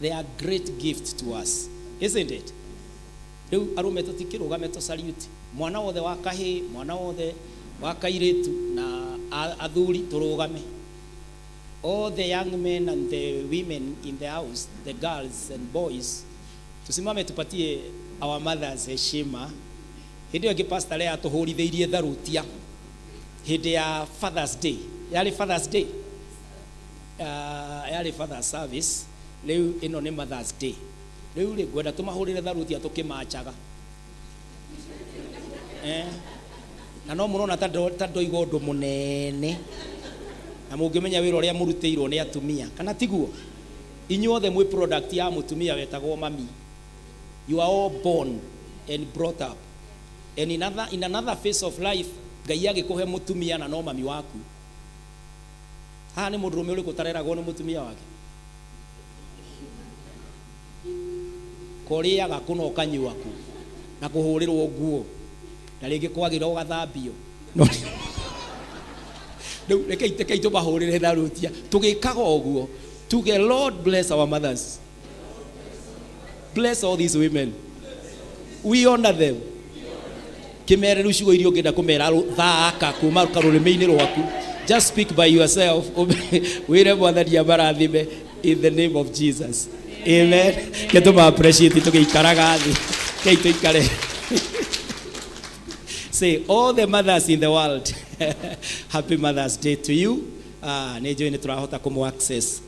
They are great gift to us, isn't it? Rĩu arũme tũtikĩrũgame tũ salute mwana wothe wa kahĩĩ, mwana wothe wa kairĩtu, na athuri tũrũgame, all the young men and the women in the house, the girls and boys, tusimame tupatie our mothers heshima. Hĩndĩ ĩyo ĩngĩ Pastor Lea atũhũrithĩirie tharutia hĩndĩ ya Father's Day, yarĩ Father's Day, yarĩ Father's service, rĩu ĩno nĩ Mother's Day. Rĩu rĩ, ngwenda tũmahũrĩre tharutia tũkĩmachaga, na no mũrona ta ndoiga ũndũ mũnene, na mũngĩmenya wĩra ũrĩa mũrutĩirwo nĩ atumia, kana tiguo? Inyuothe mwĩ product ya mũtumia wetagwo mami. You are all born and brought up and in another phase of life Ngai agĩkũhe mũtumia na no mami waku. Haha nĩ mũndũrũme ũrĩkũ ũtareragwo nĩ mũtumia wake? Korĩaga kũ na ũkanyua kũ na kũhũrĩrwo nguo na rĩngĩ kwagĩra ũgathambio. Rĩu rekei tũmahũrĩre tharutia tũgĩkaga ũguo tuge, "Lord, bless our mothers, bless all these women, we honor them." Kĩmere rĩu ciugo iria ũngĩenda kũmera thaka kuma karũrĩmĩ-inĩ rwaku. Just speak by yourself, wĩre Mwathani amarathime in the name of Jesus. Amen. Ke tũma appreciate tũgĩikaraga thĩ. Kei tũikare. Say, all the mothers in the world, happy Mother's Day to you. Nĩ njũĩ nĩ tũrahota kũmũ access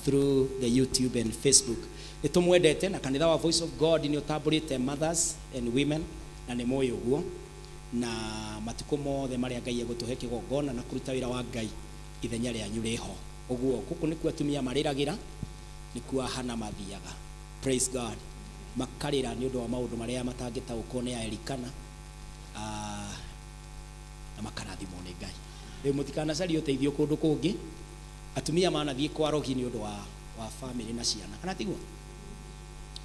through the YouTube and Facebook. Nĩ tũmwendete na kanitha wa Voice of God nĩ ũtambũrĩte mothers and women na nĩ mũĩ ũguo, na matukũ mothe marĩa Ngai egũtũhe kĩgongona na kũruta wĩra wa Ngai, ithenya rĩanyu rĩho. Ũguo gũkũ nĩkuo atumia marĩragĩra, nĩkuo ahana mathiaga. Praise God. Makarĩra nĩ ũndũ wa maũndũ marĩa matangĩtaũkwo nĩ Aelikana, na makarathimwo nĩ Ngai. Rĩu mũtikanacarie ũteithio kũndũ kũngĩ. Atumia manathiĩ kwa rogi nĩ ũndũ wa family na ciana, kana tiguo?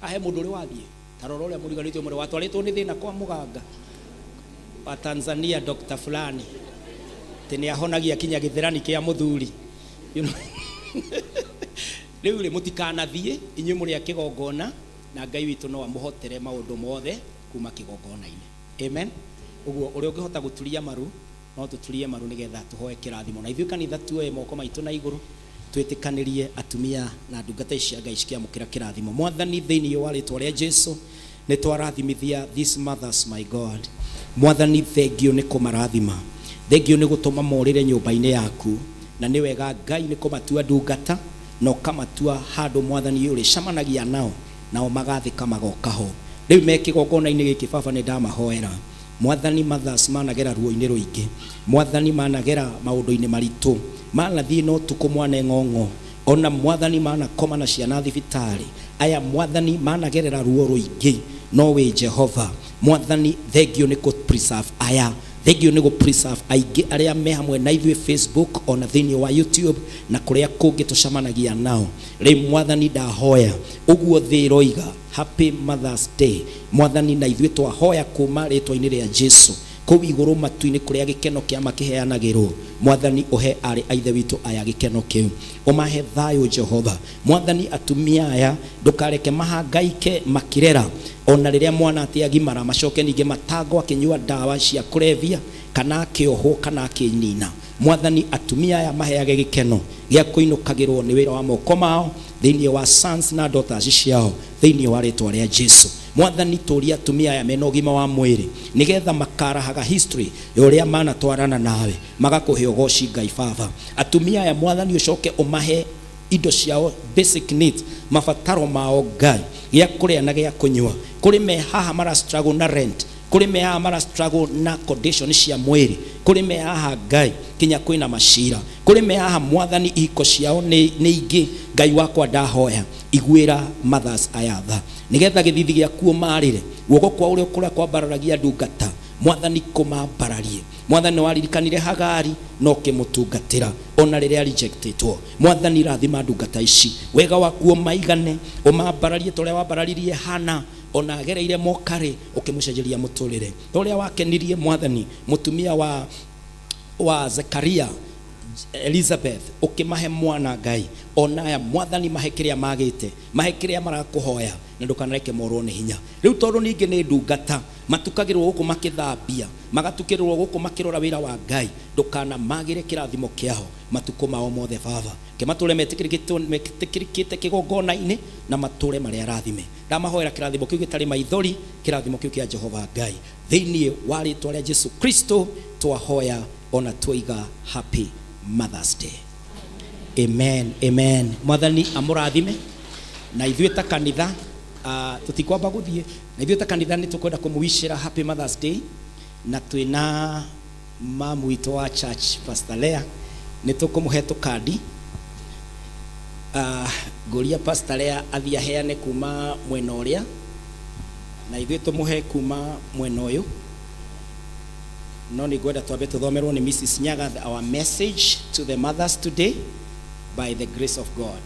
Ahe mũndũ ũrĩ wathiĩ ta rora ũrĩa mũriganĩtio mũrĩ watwarĩtwo nĩ thĩna kwa mũganga wa Tanzania, Dr. fulani, atĩ nĩ ahonagia kinya gĩthĩrani kĩa mũthuri. Rĩu rĩ, mũtikanathiĩ, inyuĩ mũrĩ a kĩgongona na Ngai witũ no amũhotere maũndũ mothe kuma kĩgongona-inĩ. Amen. Ũguo ũrĩa ũngĩhota gũturia maru, no tũturie maru nĩgetha tũhoe kĩrathimo na ithuĩ kanitha tuoye moko maitũ na igũrũ, twĩtĩkanĩrie atumia na ndungata ici cia Ngai cikĩamũkĩra kĩrathimo. Mwathani, thĩinĩ wa rĩtwa rĩa Jesu, nĩ twarathimithia these mothers, my God. Mwathani, thengio nĩ kũmarathima, thengio nĩ gũtũma morĩre nyũmba-inĩ yaku, na nĩ wega Ngai nĩ kũmatua ndungata na ũkamatua handũ Mwathani ũrĩcemanagia nao, nao magathĩka magoka ho. Rĩu me kĩgongona-inĩ gĩkĩ, Baba, nĩ ndamahoera. Mwathani, mothers managera ruo-inĩ rũingĩ. Mwathani, managera maũndũ-inĩ maritũ, manathiĩ na ũtukũ mwane ng'ong'o, ona Mwathani manakoma na ciana thibitarĩ. Aya Mwathani managerera ruo rũingĩ, no wĩ Jehova. Mwathani, thengio nĩ kũ preserve aya, thengio nĩ gũ preserve aingĩ arĩa me hamwe na ithuĩ Facebook ona thĩinĩ wa YouTube na kũrĩa kũngĩ tũcemanagia nao. Rĩu Mwathani, ndahoya ũguo thĩ ĩroiga happy Mother's Day, Mwathani, na ithuĩ twahoya kuma rĩtwa-inĩ rĩa Jesu, kũu igũrũ matu-inĩ kũrĩa gĩkeno kĩa makĩheanagĩrwo, Mwathani, ũhe arĩ a ithe witũ aya gĩkeno kĩu, ũmahe thayũ. Jehova Mwathani, atumia aya ndũkareke mahangaike makĩrera, ona rĩrĩa mwana atĩ agimara macoke ningĩ matangwo akĩnyua ndawa cia kũrebia kana akĩohwo kana akĩnina. Mwathani, atumia aya maheage gĩkeno gĩa kũinũkagĩrwo nĩ wĩra wa moko mao thĩinĩ wa sons na daughters ciao, thĩinĩ wa rĩtwa rĩa Jesu. Mwathani, tũria atumia aya mena ũgima wa mwĩrĩ nĩgetha makarahaga history ya ũrĩa manatwarana nawe magakũhe ũgoci. Ngai Baba, atumia aya Mwathani ũcoke ũmahe indo ciao, basic needs, mabataro mao Ngai, gĩa kũrĩa na gĩa kũnyua. Kũrĩ me haha mara struggle na rent, kũrĩ me haha mara struggle na condition cia mwĩrĩ, kũrĩ me haha Ngai kinya kwĩna macira, kũrĩ me haha Mwathani ihiko ciao nĩ ingĩ. Ngai wakwa, ndahoya iguĩra mothers aya tha nĩgetha gĩthithi gĩaku ũmarĩre guoko kwa ũrĩa kũrĩa kwambararagia ndungata. Mwathani, kũmambararie. Mwathani, nĩwaririkanire Hagari no ũkĩmũtungatĩra ona rĩrĩa rejectĩtwo. Mwathani, rathima ndungata ici, wega waku ũmaigane, ũmambararie ta ũrĩa wambararirie Hana ona agereire mokarĩ, ũkĩmũcenjeria mũtũrĩre, ta ũrĩa wakenirie Mwathani mũtumia wa Zekaria, Elizabeth, ũkĩmahe mwana. Ngai, ona aya Mwathani mahe kĩrĩa magĩte, mahe kĩrĩa marakũhoya, na ndũkanareke morwo nĩ hinya. Rĩu tondũ ningĩ nĩ ndungata matukagĩrwo gũkũ makĩthambia, magatukĩrĩrwo gũkũ makĩrora wĩra wa Ngai, ndũkanamagĩre kĩrathimo kĩao matukũ mao mothe. Baba, ke matũre metĩkĩrĩkĩte kĩgongona-inĩ na matũre marĩa arathime. Ndamahoera kĩrathimo kĩu gĩtarĩ maithori, kĩrathimo kĩu kĩa Jehova Ngai, thĩinĩ wa rĩtwa rĩa Jesu Kristo twahoya ona twoiga happy Mother's Day. Amen, amen. Mwathani amũrathime. Na ithuĩ ta kanitha, tũtikwamba gũthiĩ, na ithuĩ ta kanitha nĩ tũkwenda kũmũwicĩra happy Mother's Day, na twĩna mamu witũ wa church, Pastor Lea, nĩ tũkũmũhe tũkandi. Ngũria Pastor Lea athiĩ aheane kuma mwena ũrĩa. Na ithuĩ tũmũhe kuma mwena ũyũ, no nĩ ngwenda twambe tũthomerwo nĩ Mrs. Nyaga our message to the mothers today by the grace of God.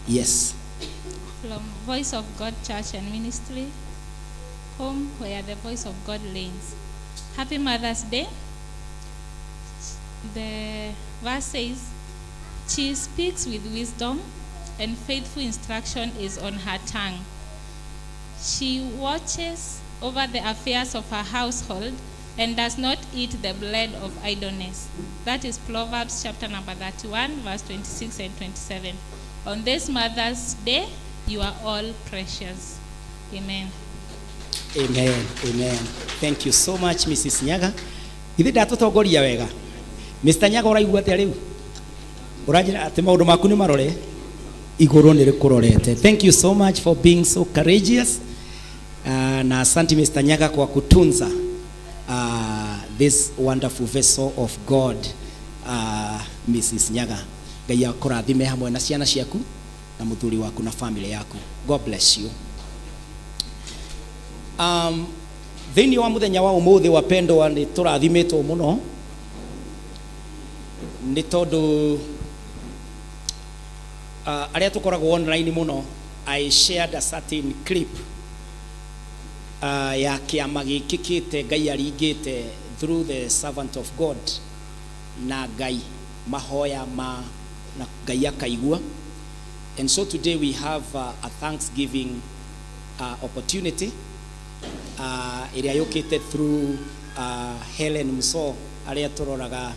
Yes. From Voice of God Church and Ministry, home where the voice of God reigns. Happy Mother's Day. The verse says, "She speaks with wisdom, and faithful instruction is on her tongue. She watches over the affairs of her household and does not eat the bread of idleness." That is Proverbs chapter number 31, verse 26 and 27. On this Mother's Day, you are all precious. Amen. Amen. Amen. Thank you so much, Mrs. Nyaga. Ithe ndatũtongoria wega. Mr. Nyaga, ũraigua atĩa rĩu? Ũranjĩra atĩ maũndũ maku nĩ marore igũrũ nĩ rĩkũrorete. Thank you so much for being so courageous. Na asante Mr. Nyaga kwa kutunza this wonderful vessel of God, Mrs. Nyaga. Ngai akũrathime hamwe na ciana ciaku na mũthuri waku na family yaku. God bless you. Thĩinĩ wa mũthenya wa ũmũthĩ, wapendwa, nĩ tũrathimĩtwo mũno nĩ tondũ arĩa tũkoragwo online mũno, I shared a certain clip ya kĩama gĩkĩkĩte Ngai aringĩte through the servant of God na Ngai mahoya ma na Ngai akaigua. And so today we have a thanksgiving opportunity ĩrĩa yũkĩte through Helen Muso. Arĩa tũroraga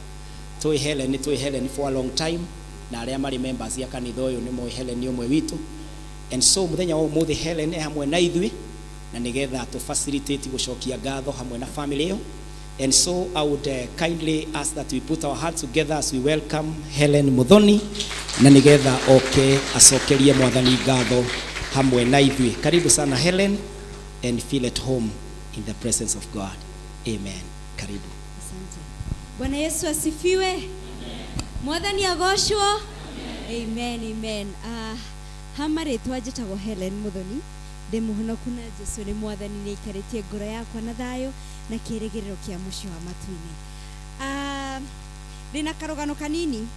tũĩ Helen, tũĩ Helen for a long time, na arĩa marĩ members ya kanitha ũyũ nĩ moĩ Helen nĩ ũmwe witũ. And so mũthenya wa ũmũthĩ Helen e hamwe na ithuĩ na nĩgetha tũ facilitate gũcokia ngatho hamwe na family ĩyo. And so I would kindly ask that we put our hands together as we welcome Helen Muthoni na nĩgetha oke acokerie Mwathani ngatho hamwe na ithuĩ. Karibu sana, Helen, and feel at home in the presence of God. Amen. Karibu. Asante. Bwana Yesu asifiwe. Mwathani agocwo. Amen, amen. Hama rĩtwa njĩtagwo Helen Muthoni, ndĩ mũhonoku na Jesu nĩ Mwathani, nĩ aikarĩtie ngoro yakwa na thayũ na kĩĩrĩgĩrĩro kĩa mũciĩ wa matu-inĩ. Ndĩna karũgano kanini.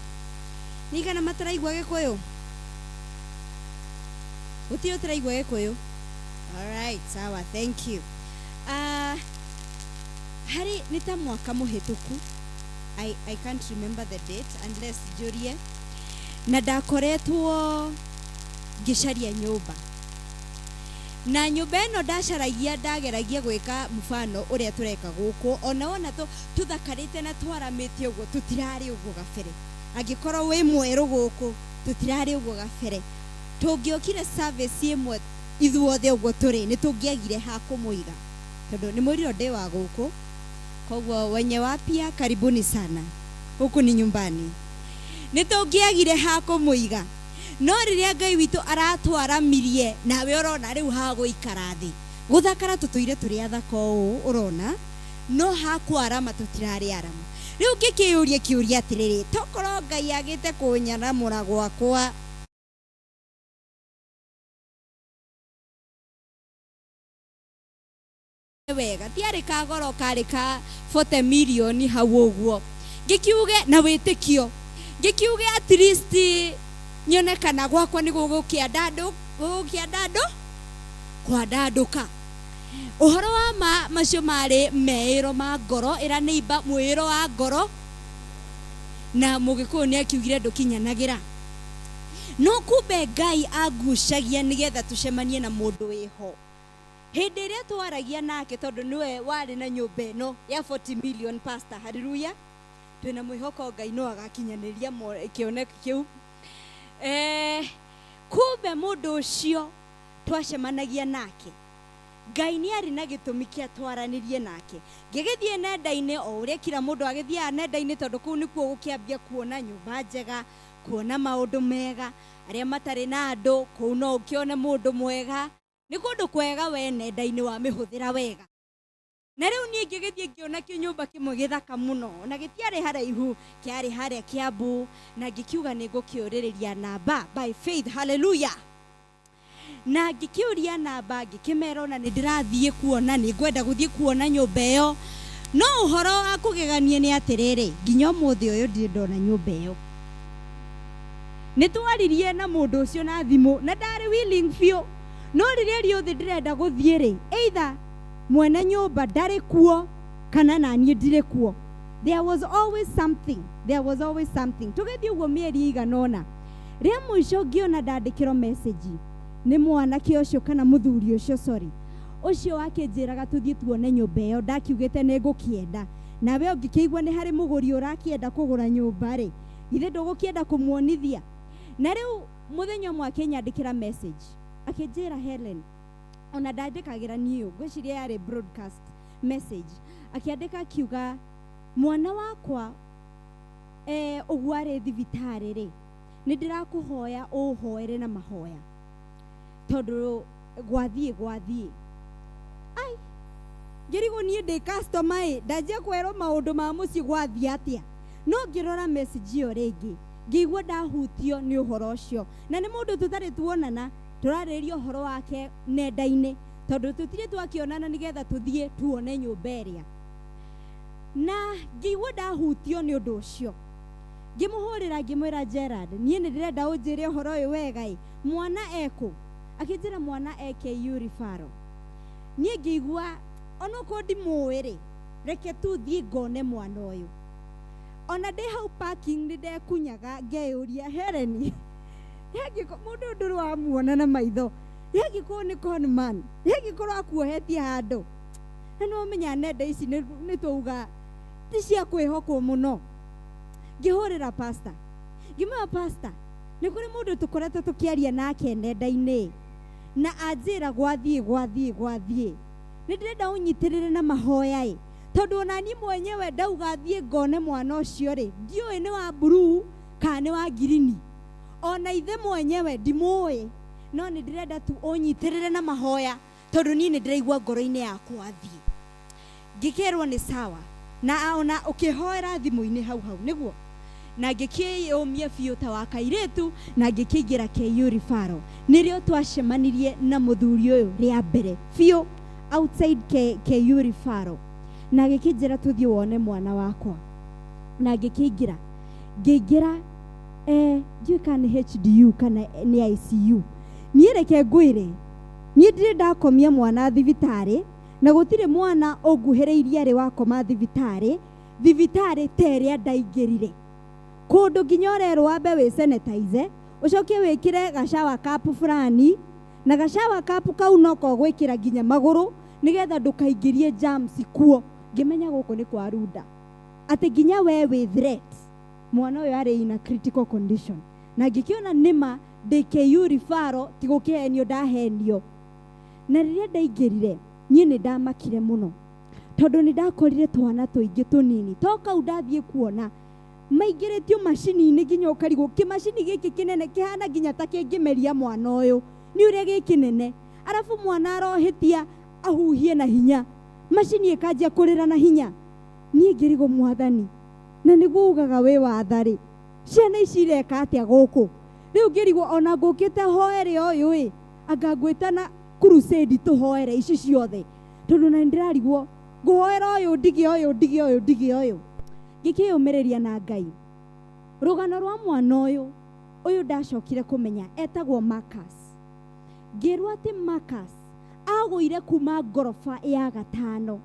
Nĩ igana mataraigua Gĩkũyũ? Gũtirĩ ũtaraigua Gĩkũyũ? Alright, sawa, thank you. Harĩ nĩ ta mwaka mũhĩtũku, I can't remember the date unless njũrie, na ndakoretwo ngĩcaria nyũmba, na nyũmba ĩno ndacaragia ndageragia gwĩka mũbano ũrĩa tũreka gũkũ, ona wona tũthakarĩte na twaramĩte ũguo, tũtirarĩ ũguo gabere. Angĩkorwo wĩ mwerũ gũkũ, tũtirarĩ ũguo gabere. Tũngĩokire service ĩmwe ithuothe ũguo tũrĩ, nĩ tũngĩagire ha kũmũiga, tondũ nĩ mwĩriro ndĩ wa gũkũ. Koguo wenye wapya, karibuni sana, huku ni nyumbani. Nĩ tũngĩagire ha kũmũiga, no rĩrĩa Ngai witũ aratwaramirie, nawe ũrona rĩu ha gũikara thĩ gũthakara, tũtũire tũrĩ athaka ũũ ũrona, no ha kwarama tũtirarĩ aramu. Rĩu ngĩkĩyũria kĩũria atĩrĩrĩ, tokorwo Ngai agĩte kũnyaramũra gwakwa wega, tiarĩ ka goro, karĩ ka 40 milioni hau ũguo. Ngĩkiuge na wĩtĩkio, ngĩkiuge at least nyone kana gwakwa nĩ gũgũkĩandandũ, gũgũkĩandandũ, kwandandũka. Ũhoro wa ma, macio marĩ meĩro ma ngoro, ĩra nĩimba mwĩĩro wa ngoro, na Mũgĩkũyũ nĩ akiugire ndũkinyanagĩra. No kumbe Ngai angucagia nĩgetha tũcemanie na mũndũ wĩho hĩndĩ ĩrĩa twaragia nake, tondũ nĩwe warĩ na nyũmba ĩno ya 40 million. Pastor, haleluya, twĩna mwĩhoko Ngai no agakinyanĩria kĩoneki kĩu. Kumbe mũndũ ũcio twacemanagia nake, Ngai nĩ arĩ na gĩtũmi kĩa twaranĩrie nake. Ngĩgĩthiĩ nenda-inĩ o ũrĩa kila mũndũ agĩthiaga nenda-inĩ, tondũ kũu nĩkuo gũkĩambia kuona nyũmba njega, kuona maũndũ mega. Arĩa matarĩ na andũ kũu no ũkĩone mũndũ mwega, nĩ kũndũ kwega we nenda-inĩ wamĩhũthĩra wega. Na rĩu niĩ ngĩgĩthiĩ ngĩona kĩnyũmba kĩmwe gĩthaka mũno, na gĩtiarĩ haraihu, kĩarĩ harĩa Kiambu, na ngĩkiuga nĩ ngũkĩũrĩrĩria namba by faith, hallelujah. Na ngĩkĩũria namba, ngĩkĩmera ona nĩ ndĩrathiĩ kuona, nĩ ngwenda gũthiĩ kuona nyũmba ĩyo. No ũhoro wa kũgegania nĩ atĩrĩrĩ, nginya ũmũthĩ ũyũ ndirĩ ndona nyũmba ĩyo. Nĩ twaririe na mũndũ ũcio na thimũ, na ndarĩ willing biũ, no rĩrĩa rĩothe ndĩrenda gũthiĩ rĩ, either mwene nyũmba ndarĩ kuo kana naniĩ ndirĩ kuo. There was always something, there was always something. Tũgĩthiĩ ũguo mĩeri ĩigana ũna, rĩa mũico ngĩona ndandĩkĩrwo message nĩ mwanake ũcio kana mũthuri ũcio, sorry, ũcio wakĩnjĩraga tũthiĩ tuone nyũmba ĩyo. Ndakiugĩte nĩ ngũkĩenda, nawe ũngĩkĩigua nĩ harĩ mũgũri ũrakĩenda kũgũra nyũmba rĩ, githĩ ndũgũkĩenda kũmuonithia? Na rĩu mũthenya ũmwe akĩnyandĩkĩra message akĩnjĩra, Helen, ona ndandĩkagĩra niĩ, ngwĩciria yarĩ broadcast message, akĩandĩka akiuga, mwana wakwa ũguo arĩ thibitarĩ rĩ, nĩ ndĩrakũhoya ũhoere na mahoya tondũ gwathiĩ. Ai, ngĩrigwo niĩ ndĩ customer ĩ, ndanjia kwerwo maũndũ ma mũciĩ gwathiĩ atĩa? No ngĩrora message ĩyo rĩngĩ, ngĩigua ndahutio nĩ ũhoro ũcio, na nĩ mũndũ tũtarĩ tuonana, tũrarĩrĩria ũhoro wake nenda-inĩ tondũ tũtirĩ twakĩonana nĩgetha tũthiĩ tuone nyũmba ĩrĩa. Na ngĩigua ndahutio nĩ ũndũ ũcio, ngĩmũhũrĩra ngĩmwĩra, Gerard, niĩ nĩ ndĩrenda ũnjĩre ũhoro ũyũ wega ĩ, mwana ekũ? Akĩnjĩra mwana e KU referral. Niĩ ngĩigua onokorwo ndimũĩ rĩ, reke tu thiĩ ngone mwana ũyũ. Ona ndĩ hau parking nĩ ndekunyaga ngeyũria, Helen, mũndũ ũyũ ndũrĩ wamuona na maitho, angĩkorwo nĩ conman, angĩkorwo akuohetie handũ, na nĩ wamenya nenda ici nĩ twauga ti cia kwĩhokwo mũno. Ngĩhũrĩra pastor, ngĩmwĩra, pastor, nĩ kũrĩ mũndũ tũkoretwo tũkĩaria nake nenda-inĩ na anjĩra gwathiĩ, nĩ ndĩrenda ũnyitĩrĩre na mahoya ĩ, tondũ ona niĩ mwenyewe ndauga thiĩ ngone mwana ũcio rĩ, ndiũĩ nĩ wa blue kana nĩ wa ngirini, ona ithe mwenyewe ndimũĩ, no nĩ ndĩrenda tu ũnyitĩrĩre na mahoya tondũ niĩ nĩ ndĩraigua ngoro-inĩ yakwa thiĩ. Ngĩkerwo nĩ sawa, na ona ũkĩhoera thimũ-inĩ hau hau nĩguo, na ngĩkĩyũmia biũ ta wa kairĩtu na ngĩkĩingĩra KU referral. Nĩrĩo twacemanirie na mũthuri ũyũ rĩa mbere biũ outside KU referral, na agĩkĩnjĩra tũthiĩ wone mwana wakwa, na ngĩkĩingĩra, ngĩingĩra ndiũĩ kana nĩ HDU kana nĩ ICU. Niĩ reke ngwĩre, niĩ ndirĩ ndakomia mwana thibitarĩ, na gũtirĩ mwana ũnguhĩrĩirie arĩ wakoma thibitarĩ, thibitarĩ ta ĩrĩa ndaingĩrire, kũndũ nginya ũrerwo wambe wĩ sanitize, ũcoke wĩkĩre gacawa cup fulani, na gacawa cup kau no ko gwĩkĩra nginya magũrũ nĩgetha ndũkaingĩrie germs kuo. Ngĩmenya gũkũ nĩ kwa runda, atĩ nginya we wĩ threat. Mwana ũyũ arĩ in a critical condition, na ngĩkĩona nĩma ndĩ KU referral, ti gũkĩhenio ndahenio. Na rĩrĩa ndaingĩrire, niĩ nĩ ndamakire mũno tondũ nĩ ndakorire twana tũingĩ tũnini to kau ndathiĩ kuona maingĩrĩtio macini-inĩ, nginya ũkarigwo kĩmacini gĩkĩ kĩnene kĩhana nginya ta kĩngĩmeria mwana ũyũ nĩ ũrĩa gĩ kĩnene. Arabu mwana arohĩtia ahuhie na hinya, macini ĩkanjia kũrĩra na hinya. Niĩ ngĩrigwo, mwathani, na nĩguo ugaga wĩ watharĩ, ciana ici ireka atĩa gũkũ rĩu? Ngĩrigwo ona ngũkĩte hoere ũyũ ĩ, anga ngwĩtana crusade tũhoere ici ciothe, tondũ na nĩndĩrarigwo ngũhoera ũyũ ndige ũyũ ndige ũyũ ndige ũyũ. Ngĩkĩyũmĩrĩria na Ngai. Rũgano rwa mwana ũyũ, ũyũ ndacokire kũmenya etagwo Marcus. Ngĩrwo atĩ Marcus agũire kuma ngoroba ya gatano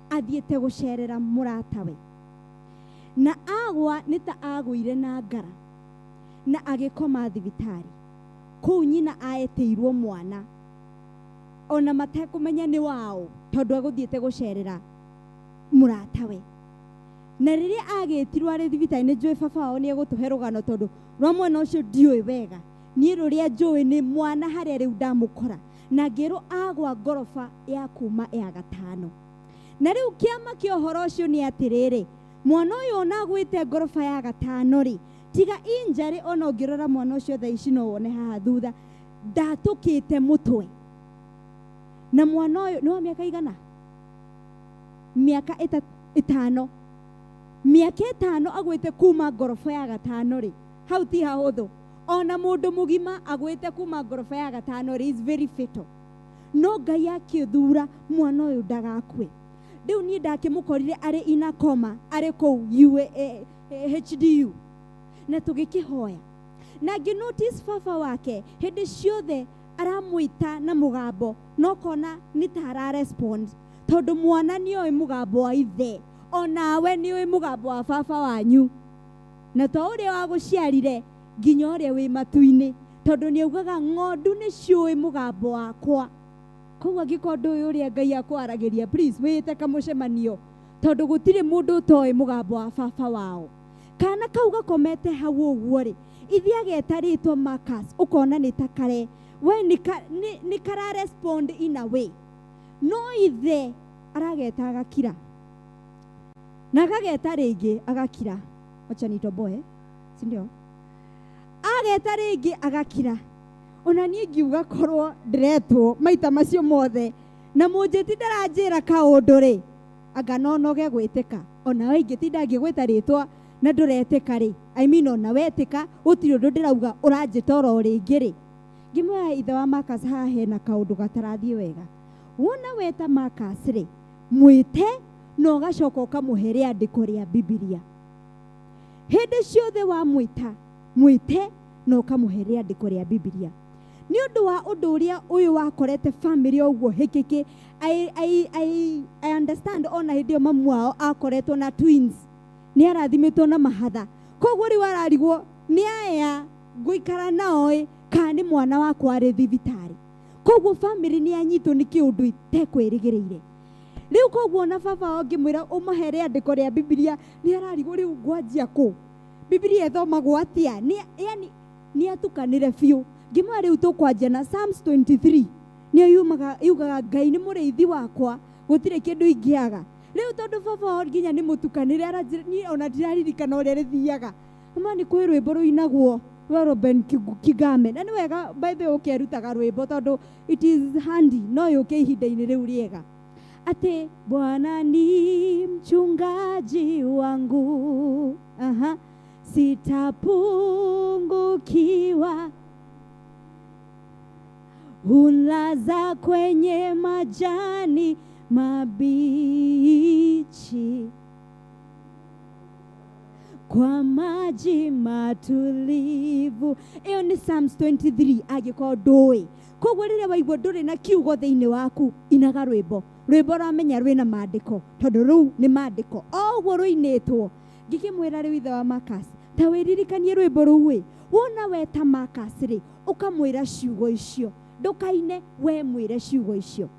athiĩte gũcerera mũratawe, na agwa nĩ ta agũire na ngara na agĩkoma thibitarĩ kũu. Nyina aetĩirwo mwana ona matekũmenya nĩ wao, tondũ agũthiĩte gũcerera mũratawe. Na rĩrĩa agĩtirwo arĩ thibitarĩ, nĩ njũĩ baba wao nĩ egũtũhe rũgano, tondũ rwa mwena ũcio ndiũĩ wega. Niĩ rũrĩa njũĩ nĩ mwana harĩa rĩu ndamũkora, na ngĩrwo agwa ngoroba ya kuma ya gatano. Na rĩu kĩama kĩa ũhoro ũcio nĩ atĩrĩrĩ, mwana ũyũ ona agwĩte ngoroba ya gatano rĩ, tiga injury, ona ũngĩrora mwana ũcio thaa ici no wone haha thutha ndatũkĩte mũtwe. Na mwana ũyũ nĩ wa mĩaka igana? Mĩaka ĩtano, mĩaka 5 agwĩte kuma ngoroba ya gatano rĩ, hau ti hahũthũ. Ona mũndũ mũgima agwĩte kuma ngoroba ya gatano rĩ, is very fatal. No Ngai akĩthura mwana ũyũ ndagakue. Rĩu niĩ ndakĩmũkorire arĩ ina coma, arĩ kũu HDU, na tũgĩkĩhoya na ngĩ notice baba wake hĩndĩ ciothe aramwĩta na mũgambo, no kona nĩ ta ara respond, tondũ mwana nĩoĩ mũgambo wa ithe. Onawe nĩũĩ mũgambo wa baba wanyu, na to ũrĩa wagũciarire, nginya ũrĩa wĩ matu-inĩ, tondũ nĩ augaga ng'ondu nĩ ciũĩ mũgambo wakwa. Koguo angĩkorwo ndũĩ ũrĩa Ngai akwaragĩria, please wĩĩte kamũcemanio, tondũ gũtirĩ mũndũ ũtoĩ mũgambo wa baba wao. Kana kau gakomete hau ũguo rĩ, ithe ageta rĩtwa Marcus, ũkona nĩ ta kare we nĩ kara respond in a way, no ithe arageta agakira, na agageta rĩngĩ agakira. Wacha nitoboe, si ndio? Ageta rĩngĩ agakira. Ona niĩ ngiuga korwo ndĩretwo maita macio mothe na mũnjĩti ndaranjĩra kaũndũ rĩ, anga no noge gwĩtĩka. Ona we ingĩtinda ngĩgwĩta rĩtwa na ndũretĩka rĩ, I mean, ona wetĩka gũtirĩ ũndũ ndĩrauga, ũranjĩta oro rĩngĩ rĩ. Ngĩmwĩra, ithe wa Marcus, haha hena kaũndũ gatarathiĩ wega. Wona weta Marcus rĩ, mwĩte na ũgacoka ũkamũhe rĩandĩko rĩa Bibilia. Hĩndĩ ciothe wamwĩta, mwĩte na ũkamũhe rĩandĩko rĩa Bibilia. Nĩ ũndũ wa ũndũ ũrĩa ũyũ wakorete family ũguo hĩkĩkĩ, I understand. Ona hĩndĩ ĩyo mamu wao akoretwo na twins, nĩ arathimĩtwo na mahatha, koguo rĩu ararigwo nĩ aya ngũikara nao ĩ, kana nĩ mwana wakwa arĩ thibitarĩ. Koguo family nĩ yanyitwo nĩ kĩũndũ itekwĩrĩgĩrĩire rĩu. Koguo ona baba wao ngĩmwĩra ũmahe rĩandĩko rĩa Bibilia, nĩ ararigwo rĩu ngwanjia kũ, Bibilia ĩthomagwo atĩa? Nĩ yani nĩ atukanĩre biũ. Ngĩmwĩra rĩu tũkwanjia na Psalms 23, nĩyo yumaga yugaga Ngai nĩ mũrĩithi wakwa, gũtirĩ kĩndũ ingĩaga. Rĩu tondũ baba wao nginya nĩ mũtukanĩre, aranjĩra niĩ ona ndiraririkana ũrĩa rĩthiaga. Ma nĩ kwĩ rwĩmbo rũinagwo rwa Robin Kigame, na nĩ wega, by the way, ũkerutaga rwĩmbo tondũ it is handy, no yũke ihinda-inĩ rĩu rĩega, atĩ Bwana ni mchungaji wangu, aha, sitapungukiwa, hunilaza kwenye majani mabichi, kwa maji matulivu. Ĩyo nĩ Psalms 23, angĩkorwo ndũĩ. Koguo rĩrĩa waigua ndũrĩ na kiugo thĩinĩ waku, inaga rwĩmbo, rwĩmbo rwamenya rwĩna maandĩko, tondũ rũu nĩ maandĩko o ũguo rũinĩtwo. Ngĩkĩmwĩra rĩu ithe wa Marcus, ta wĩririkanie rwĩmbo rũu ĩ, wona weta Marcus rĩ, ũkamwĩra ciugo icio. Ndũkaine, we mwĩre ciugo icio.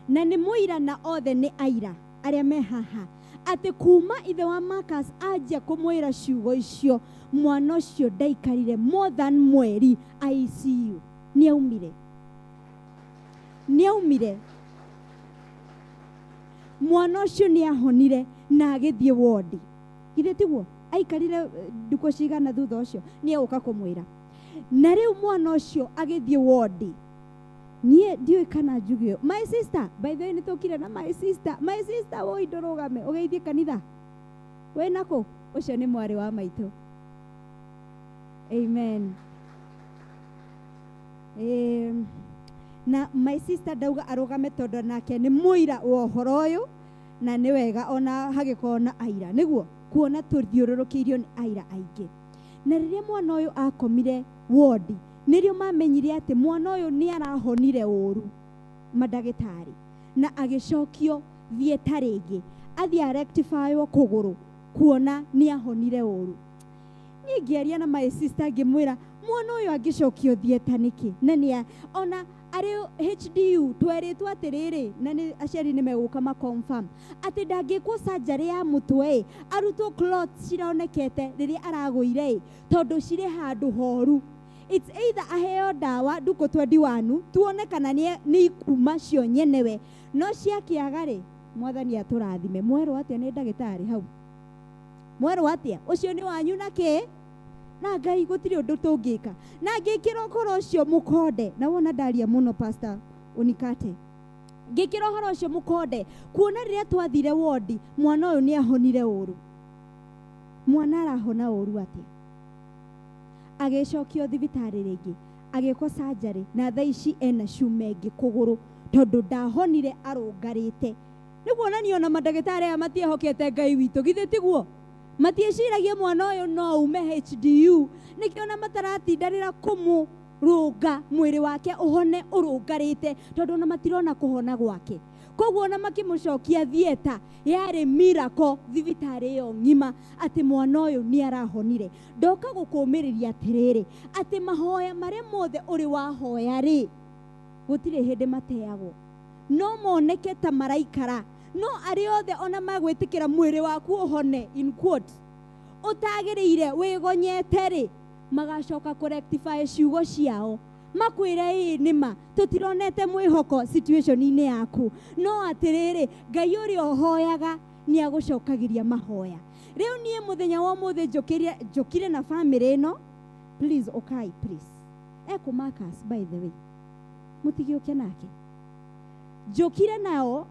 Na nĩ mũira, na othe nĩ aira arĩa me haha, atĩ kuma ithe wa Marcus anjia kũmwĩra ciugo icio, mwana ũcio ndaikarire more than mweri ICU. Nĩ aumire, nĩ aumire. Mwana ũcio nĩ ahonire na agĩthiĩ wodi. Githĩ tiguo aikarire ndukũ cigana? Thutha ũcio nĩ egũka kũmwĩra. Na rĩu mwana ũcio agĩthiĩ wodi, niĩ ndiũĩ kana njuge ũũ. My sister, by the way, nĩ tũkire na my sister. My sister, woi, ndũrũgame ũgeithie kanitha. Wĩ nakũ? Ũcio nĩ mwarĩ wa maitũ. Amen. Na my sister ndauga arũgame tondũ nake nĩ mũira wa ũhoro ũyũ, na nĩ wega ona hagĩkorwo na aira, nĩguo kuona tũthiũrũrũkĩirio nĩ aira aingĩ. Na rĩrĩa mwana ũyũ akomire wodi, nĩrĩo mamenyire atĩ mwana ũyũ nĩ arahonire ũru, mandagĩtarĩ, na agĩcokio thieta rĩngĩ athiĩ arectifywo kũgũrũ, kuona nĩ ahonire ũru. Niĩ ngĩaria na my sister, ngĩmwĩra mwana ũyũ angĩcokio thieta nĩkĩ, na nĩ ona arĩ HDU twerĩtwo atĩrĩrĩ, na nĩ aciari nĩ megũka ma confirm atĩ ndangĩkwo surgery ya mũtwe ĩ, arutwo clots cironekete rĩrĩa aragũire ĩ, tondũ cirĩ handũ horu. It's either aheo ndawa ndukũ 21, tuone kana nĩ ikuma cio nyenewe. No ciakĩaga rĩ, Mwathani atũrathime. Mwerwo atĩa nĩ ndagĩtarĩ hau? Mwerwo atĩa? Ũcio nĩ wanyu na kĩ na Ngai, gũtirĩ ũndũ tũngĩka. Na ngĩkĩra ũkoro ũcio mũkonde, na wona ndaria mũno, pastor, unikate. Ngĩkĩra ũhoro ũcio mũkonde kuona rĩrĩa twathire wodi mwana ũyũ nĩ ahonire ũru. Mwana arahona ũru atĩa? Agĩcokio thibitarĩ rĩngĩ, agĩkwo surgery na thaa ici ena cuma ĩngĩ kũgũrũ tondũ ndahonire arũngarĩte. Nĩ kuonania ona mandagĩtarĩ aya matiehokete Ngai witũ, githĩ tiguo? Matiĩciragia mwana ũyũ no ume HDU, nĩkĩo ona mataratindanĩra kũmũrũnga mwĩrĩ wake ũhone ũrũngarĩte tondũ ona matirona kũhona gwake. Koguo ona makĩmũcokia theatre yarĩ miracle thibitarĩ ĩyo ng'ima atĩ mwana ũyũ nĩ arahonire. Ndoka gũkũmĩrĩria atĩrĩrĩ atĩ mahoya marĩa mothe ũrĩ wahoya rĩ, gũtirĩ hĩndĩ mateagwo, no moneke ta maraikara, no arĩa othe ona magwĩtĩkĩra mwĩrĩ waku ũhone in quotes ũtagĩrĩire wĩgonyete rĩ, magacoka kũrectify ciugo ciao makwĩre ĩĩ nĩma tũtironete mwĩhoko situation-inĩ yaku, no atĩrĩrĩ Ngai ũrĩa ũhoyaga nĩ agũcokagĩria mahoya. Rĩu niĩ mũthenya wa ũmũthĩ njũkire na famĩlĩ ĩno, please ũkai please, ekũ Marcus by the way, mũtigĩũke nake, njũkire nao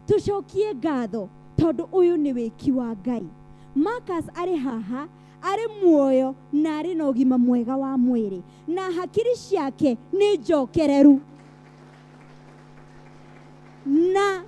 tũcokie ngatho tondũ ũyũ nĩ wĩki wa Ngai. Marcus arĩ haha arĩ muoyo na arĩ na ũgima mwega wa mwĩrĩ na hakiri ciake nĩ njokereru na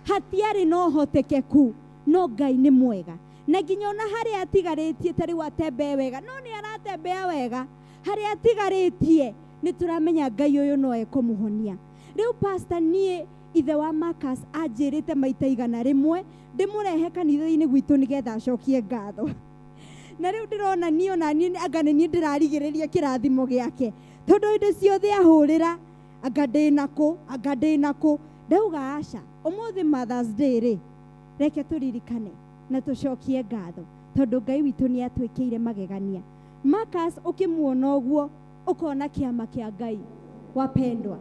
hatiarĩ na ũhotekeku, no Ngai nĩ mwega. Na nginya ona harĩa atigarĩtie ta rĩu atembee wega, no nĩ aratembea wega, harĩa atigarĩtie nĩ tũramenya Ngai ũyũ no ekũmũhonia. Rĩu pastor, niĩ ithe wa Marcus anjĩrĩte maita 100 ndĩmũrehe kanitha-inĩ gwitũ nĩgetha acokie ngatho. Na rĩu ndĩrona niĩ ona niĩ anga nĩ niĩ ndĩrarigĩrĩria kĩrathimo gĩake tondũ hĩndĩ ciothe ahũrĩra anga ndĩ nakũ, anga ndĩ nakũ, ndauga aca, ũmũthĩ Mother's Day rĩ, reke tũririkane na tũcokie ngatho tondũ Ngai witũ nĩ atwĩkĩire magegania. Marcus ũkĩmuona ũguo ũkona kĩama kĩa Ngai, wapendwa,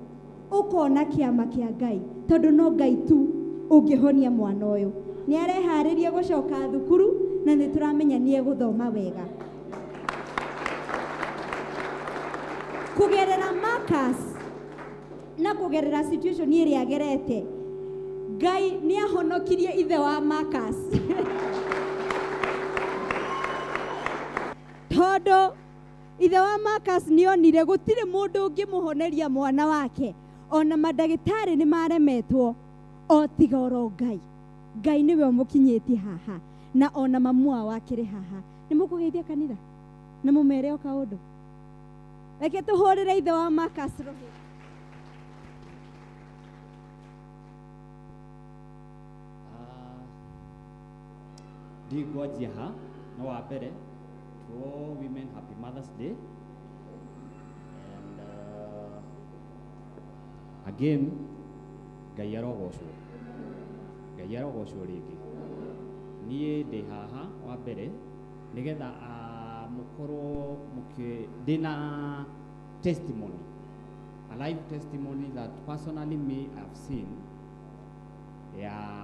ũkona kĩama kĩa Ngai tondũ no Ngai tu ũngĩhonia mwana ũyũ. Nĩ areharĩria gũcoka thukuru na nĩ tũramenya nĩ egũthoma wega. Kũgerera Marcus na kũgerera situation ĩrĩa agerete, Ngai nĩ ahonokirie ithe wa Marcus. Tondũ ithe wa Marcus nĩ onire gũtirĩ mũndũ ũngĩmũhoneria mwana wake, ona mandagĩtarĩ nĩ maremetwo o tiga oro Ngai. Ngai nĩwe ũmũkinyĩtie haha na ona mamu wao akĩrĩ haha. Nĩ mũkũgeithia kanitha na mũmere o kaũndũ. Reke tũhũrĩre ithe wa Marcus rũhĩ. Ndigwanjia ha no wa mbere to all women, happy Mother's Day, and again Ngai arogocwo, Ngai arogocwo rĩngĩ. Niĩ ndĩ haha wa mbere nĩgetha mũkorwo mũkĩ ndĩna testimony, a live testimony that personally me I've seen ya